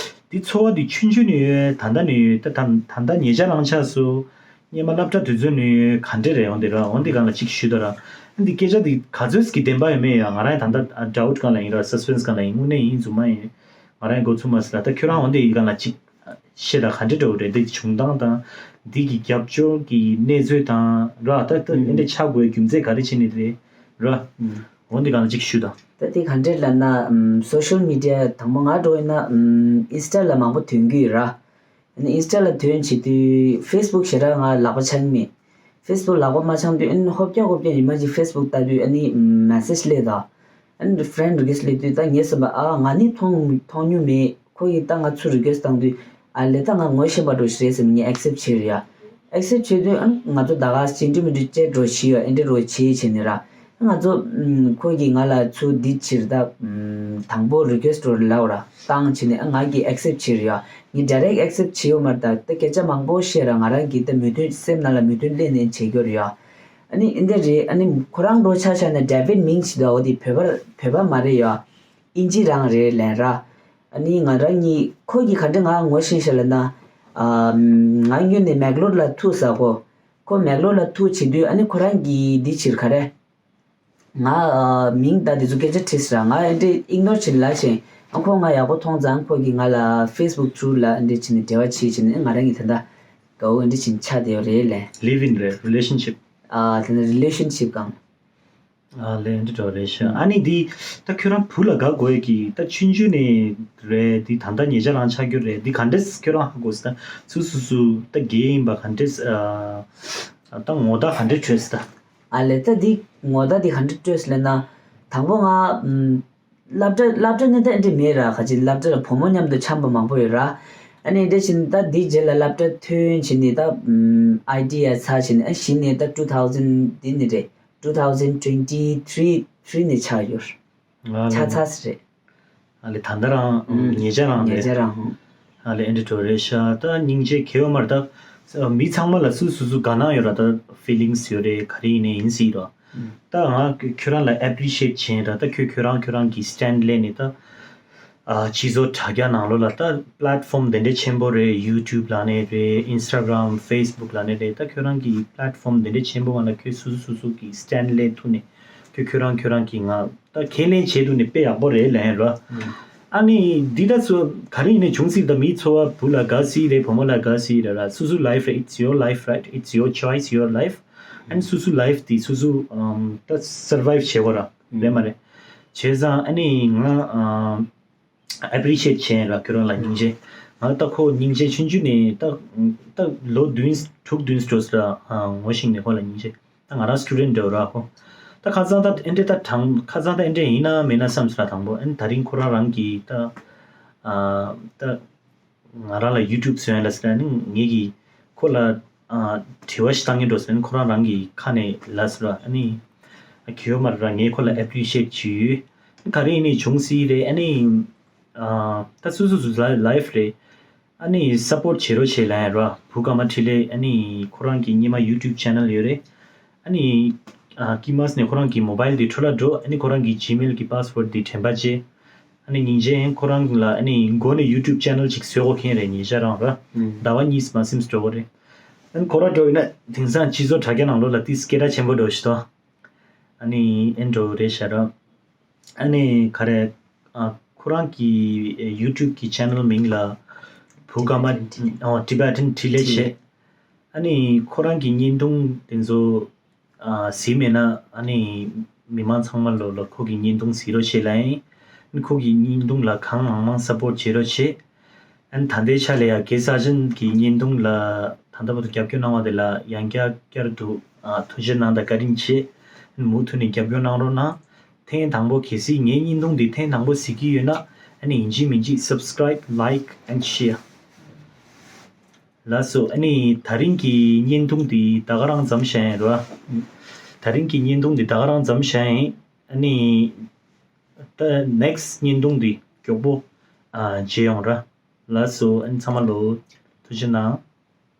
འདི་ཚོར་བ་འདི་ཆུང་ཆུང་ནས་ཡོད། ད་ལྟ་ནས་ཡོད། ད་ད་ད་ལྟ་ཉེ་ཆར་རང་ཆགས་སོང་། སྔོན་མ་སློབ་གྲྭ་དུས་ཚོད་ནས་ཡོད། ག་འདྲས་རེད། འོན་ཏེ་ར་འོན་ཏེ་སྒང་ལ་གཅིག་ཞུས་དང་ར། ཨ་འདི་སྐད་ཆ་འདི་ག་ཚོད་ཀྱི་བདེན་པ་ཡོད་མེད་ཡ་ང་རང་ཡང་ད་ལྟ་doubt སྒང་ལ་ཡིན་ར། suspense སྒང་ལ་ཡིན། དངོས་གནས་ཡིན་རྫུན་མ་ཡིན་ང་རང་ཡང་འགོ་ཚུགས་མ་སོང་ར། ད་ཁྱོད་རང་འོན་ཏེ་ཡི་སྒང་ལ་གཅིག་བཤད་དང་ག་འདྲས་འདྲ་བོ་རེད། འདི་བྱུང་སྟངས་དང་འདི་གི་རྒྱབ་སྐྱོར་གྱི་གནས་ཚུལ་དང་ར། ད་ད་ཨེ་འདྲས་ཆགས་དགོས་རྒྱུ་མཚན་ག་རེ་བྱས་ནས་རེད་ར། འོ་འདི་གང་ལ་གཅིག་ཞུ་དང་། ད་དེ་ག་འདྲས་ལབ་ན་ཨམ་social media དང་པོ་ང་འགྲོ་ཡིན་ན་ཨམ་Insta ལ་མང་པོ་ཐོན་གྱི་ཡོད་ར། ཨ་ནི་Insta ལ་ཐོན་བྱེད་དུས་Facebook ཞེ་དྲག་ང་ལག་པ་འཆང་གི་མེད། Facebook ལག་པ་མ་འཆང་དུས་ཨ་ནི་ཧོབ་རྒྱག་ཧོབ་རྒྱག་ཉི་མ་གཅིག་Facebook ལྟ་དུས་ཨ་ནི་message སླེབས་དང་། ཨ་ནི་friend request སླེབས་དུས་ད་ངས་བསམ་པ་ཨ་ང་ནི་མཐོང་མཐོང་མྱོང་མེད། ཁོ་གིས་ད་ང་ཚུར་request བཏང་དུས་ཨ་ལས་ད་ང་ངོ་ཤེས་པ་འདྲ་ཞིག་རེད་ཟེར་ནས་ངས་accept བྱས་རེད་ཡ། accept བྱས་དུས་ཨ་ང་ཚོ་ད་ག་ཅིག་འདྲི་མི་འདྲི་chat འདྲ་བྱས་ཡ། ཨེ་འདྲ་འདྲ་བྱས་བྱས་ནས་ར། ང་ཚོ་ཁོ་གིས་ང་ལ་ཚུར་འདི་ཕྱིར་ད་དང་པོ་request འདྲ་ལབ་ར་བཏང་བྱས་ནས་ཨ་ང་གིས་accept བྱས་རེད་ཡ། ངས་direct accept བྱས་ཡོད་མ་རེད། ད་ད་སྐད་ཆ་མང་པོ་བཤད་ར་ང་རང་གིས་ད་མོས་མཐུན་སེམས་ནང་ལ་མོས་མཐུན་སླེབས་ནས་བྱས་རྒྱུ་རེད་ཡ། ཨ་ནི་ཨེ་འདྲ་རེད། ཨ་ནི་ཁོ་རང་འདྲ་ཆ་བཞག་ན་David མིང་ཞིག་འདུག་འོ་དེ་བོད་པ་བོད་པ་མ་རེད་ཡ། ཨིན་ཇི་རང་རེད་ལབ་ར། ཨ་ནི་ང་རང་གཉིས་ཁོ་གིས་ག་འདྲ་ང་ངོ་ཤེས་ཤག་ལབ་ན། ཨ་ང་སྔོན་ནས་མེག་ལོར་ལ་ཐུག་ཟེར་གོ། ཁོ་མེག་ལོར་ལ་ཐུག་བྱེད་དུས་ཨ་ནི་ཁོ་རང་གིས་འདི་ཕྱིར་ག་རེ། ང་ཨ་མིང་ད་འདི་ཚོ་སྐད་ཆ་དྲིས་ཟེར་ར། ང་ཨེ་འདྲས་ignore བྱས་ནས་ལབ་བཞིན། ཨ་ཁོ་ང་ཡག་པོ་མཐོང་ཙང་ཁོ་གིས་ང་ལ་Facebook through ལ་ཨེ་འདྲས་བྱས་ནས་འབྲེལ་བ་བྱེད་བྱས་ནས་ང་རང་གིས་ད་ལྟ་དགའ་བོ་ཨེ་འདྲས་བྱས་ནས་ཆགས་བསྡད་ཡོད་རེད་ལབ། live in རེད། relationship ཨ་དེ་ནས་relationship གང་། ཨ་ལས་འདི་འདྲ་རེད་ཤག་ཨ་ནི་འདི་ད་ཁྱོད་རང་བུ་ལ་དགའ་དགོས་ཀྱི་ད་ཆུང་ཆུང་ནས་རེད། འདི་ད་ལྟ་ཉེ་ཆར་རང་ཆགས་རྒྱུ་རེད། འདི་ག་འདྲས་ཁྱོད་རང་ཧ་གོ་སི་ད་སུ་སུ་སུ་ད་རྒན་ཡིན་པ་ག་འདྲས་ཨ་ད་ངོ་རྟགས་ག་འདྲས་སྤྲོད་སི་ད། ཨ་ལས་ད་འདི་ངོ་རྟགས་འདི་ག་འདྲས་སྤྲོད་སི་ལབ་ན། དང་པོ་ང་ཨམ་སློབ་གྲྭ་སློབ་གྲྭ་ནས་ད་འདི་མེད་ར། ཁ་ཅིག་སློབ་གྲྭ་ལ་བུ་མོ་མཉམ་དུ་འཁྱམས་པ་མང་པོ་ཡོད་ར། ཨ་ནི་འདྲ་བཞིན་ད་འདི་རྗེས་ལ་སློབ་གྲྭ་ཐོན་བྱས་ནས་ད་ཨམ་ཨའི་ཊི་ཡ་ཚར་བྱས་ནས་ཨ་གཞི་ནས་ད་two thousand འདི་ནས་རེད། two thousand twenty three three ནས་ཆགས་ཡོད། ང་ལ་ཆགས་ཚར་སི་རེད། ཨ་ལེ་ད་ལྟ་རང་ཨུམ། ཉེ་ཆར་རང་ཉེ་རེད། ཆར་རང་ཧུམ། ཨ་ལེ་ཨེ་འདྲ་འགྲོ་རེད་ཤག་ད་སྙིང་རྗེ་གས་ཡོད་མ་རེད་ད། མི་ཚང་མ་ལ་སུ་སུ་སུ་དགའ་སྣང་ཡོད་ར། ད་ཕི་ལིང་སི་ཡོད་རེད། ག་རེ་ཡིན་ནའི་ཡིན་སྲིད་ར། ཨུམ། ད་ང་ཁྱོད་རང་ལ་ཨེ་པི་རི་ཤི་ཨེཊ་བྱེད་ར། ད་ཁྱོད་ཁྱོད་རང་ཁྱོད་རང་གི་སི་ཊེན་ཌི་ལེན་ནས་ད་ཨ་སྤྱི་ཚོགས་དྲ་རྒྱ་ནང་ལོགས་ལ་ད་པི་ལེ་ཊི་ཕོམ་དེ་འདྲ་ཆེན་པོ་རེད། ཡུ་ཊུབ་ལབ་ནའི་རེད། ཨིན་སི་ཊ་གྷི་རམ། ཕེ་སི་བུག་ལབ་ནའི་རེད། ད་ཁྱོད་རང་གི་པི་ལེ་ཊི་ཕོམ་དེ་འདྲ་ཆེན་པོ་སྒང་ལ་ཁྱོད་སུ་སུ་སུ་སུ་གི་སི་ཊེན་ཌི་ལེན་ཐུབ་ནས་ཁྱོད་ཁྱོད་རང་ཁྱོད་རང་གི་ང་ད་ཁས་ལེན་བྱེད་ཐུབ་ནས་དཔེ་ཡག་པོ་རེད་ལབ་ཡིན་ར། ཨུམ། ཨ་ནི་འདི་ད་ཚོ་ག་རེ་ཡིན་ནའི་བྱུང་སྲིད། ད་མི་ཚོ་བ་བུ་ལ་དགའ་སྲིད་རེད། བུ་མོ་ལ་དགའ་སྲིད་རེད་ར། སུ་སུ་ལའིཕ་རེད། It's your life, right? It's your choice, your life. ཨ་ནི་སུ་སུ་ལའིཕ་དེ་སུ་སུ་ཨམ་ད་སར་ཝའིབ་བྱེད་དགོས་ར། རེད་མ་རེད། བྱས་ཙང་ཨ་ནི་ང་ཨམ་ཨེ་པི་རི་ཤི་ཨེཊ་བྱས་ར། ཁྱོད་རང་ལ་སྙིང་རྗེ། ང་ད་ཁོ་སྙིང་རྗེ་ཆུང་ཆུང་ནས་ད་ད་ལོ་བདུན་དྲུག་བདུན་འགྲོ་སི་ར། ཨ་ངོ་ཤེས་ནས་ཁོ་ལ་སྙིང་རྗེ། ད་ང་རང་སི་ཊུ་ཌེན་ཊི་འདྲ་བོ་ར་ཁོ། ད་ཁ་སང་ད་ཨེ་འདྲ་ད་དྲང་ཁ་སང་ད་ཨེ་འདྲ་ཡིན་ན་མིན་ན་བསམ་སི་ར། དང་པོ་ཨ་ནི་ད་རིང་ཁོ་རང་རང་གི་ད་ཨ་ད་ང་རང་ལ་ཡུ་ཊུབ་བཟོ་ཡ་ལ་སི་ར། ཨ་ནི་ངེད་ཀྱི་ཁོ་ལ་ཨ་དྲི་བ་ཞིག་བཏང་གི་འགྲོ་སི་ར། ཨ་ནི་ཁོ་རང་རང་གི་ཁ་ནས་ལབ་སི་ར། ཨ་ནི་གི་ཡོད་མ་ར། ངས་ཁོ་ལ་ཨེ་པི་རི་ཤི་ཨེཊ་བྱེད་ཡོད། ག་རེ་ཡིན་ནའི་བྱུང་སྲིད་རེད། ཨ་ནི་ཨ་ད་སུ་སུ་སུ་ལའིཕ་རེད། ཨ་ནི་སཔོརྚ་བྱེད་རོགས་བྱེད་ལབ་ཡ་ར། བུ་ག་མ་འཕྲིན་ལས། ཨ་ནི་ཁོ་རང་གི་སྔོན་མ་ཡུ་ཊུབ་ཆེ་ནལ་ཡོད་རེད། ཨ་ནི་ཨ་ཀི་མཱས་ནས་ཁོ་རང་གི་མོ་བྷའིལ་དེ་འཕྲོ་བརླག་འགྲོ། ཨ་ནི་ཁོ་རང་གི་ཇི་མེལ་གི་པཱ་སི་ཝརཌ་དེ་དྲན་པ་བརྗེད། ཨ་ནི་སྙིང་རྗེ། ཁོ་རང་ལ་ཨ་ནི་མགོ་ནས་ཡུ་ཊུབ་ཆེ་ནལ་ཅིག་བཟོ་དགོས་མཁན་རེད། ཉེ་ཆར་རང་ར། ཨུམ། ཟླ་བ་གཉིས་མ་ཟིན་འགྲོ་གི་རེད། ཨ་ནི་ཁོ་རང་འགྲོ་ཡིན་ན་དེང་སང་སྤྱི་ཚོགས་དྲ་རྒྱ་ནང་ལོགས་ལ་ཏིས་སྐད་གྲགས་ཆེན་པོ་འགྲོ་ཞིག་ཏོ། ཨ་ནི་ཨེ་འདྲ་རེད་ཤག་ར། ཨ་ནི་ག་རེ། ཨ་ཁོ་རང་གི་ཡུ་ཊུབ་གི་ཆེ་ནལ་མིང་ལ་བུ་ག་མ། ཨོ་ཊི་བེ་ཊན་འཕྲིན་ལས་བྱས། ཨ་ནི་ཁོ་རང་གི་བརྙན་ཐུང་དེ་ཚོ་ཨ་གཟིགས་མེད་ན་ཨ་ནི་མི་མང་ཚང་མ་ལོ་ལ་ཁོ་གི་བརྙན་ཐུང་གཟིགས་རོགས་བྱེད་ལབ་ཡིན། ཨ་ནི་ཁོ་གི་བརྙན་ཐུང་ལ་གང་མང་མང་སཔོརྚ་བྱེད་རོགས་བྱེད། ཨ་ནི་ད་ལྟའི་ཆ་ལ་ཡ་གེ་སར་ཇན་གྱི་བརྙན་ཐུང་ལ་ད་ལྟ་བར་དུ་རྒྱབ་སྐྱོར་གནང་བ་དེ་ལ་ཡང་བསྐྱར་བསྐྱར་དུ་ཨ་ཐུགས་རྗེ་གནང་དང་བཀའ་དྲིན་ཆེ། ཨ་ནི་མུ་མཐུད་ནས་རྒྱབ་སྐྱོར་གནང་རོགས་གནང་། ཐེངས་དང་པོ་གལ་སྲིད་ངའི་བརྙན་ཐུང་འདི་ཐེངས་དང་པོ་གཟིགས་ཀྱི་ཡོད་ན་ཨ་ནི་ཡིན་གཅིག་མིན་གཅིག་སབ་སི་ཀ་རའིབ། ལའིཀ་ཨེན་ཌི་ཤེར། ལགས་སོ། ཨ་ནི་ད་རིང་གི་བརྙན་ཐུང་འདི་ད་ག་རང་མཚམས་བཞག་ཡིན་རོ། ད་རིང་གི་བརྙན་ཐུང་འདི་ད་ག་རང་མཚམས་བཞག་ཡིན། ཨ་ནི་ད་ནེག་སི་ཊི་བརྙན་ཐུང་འདི་མགྱོགས་པོ་ཨ་མཇལ་ཡོང་ར། ལགས་སོ། ཨ་ནི་ཚང་མ་ལོ་ཐུགས་རྗེ་གནང་།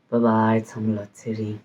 བཱའི་བཱའི། ཚང་མ་ལ་ཚེ་རིང་།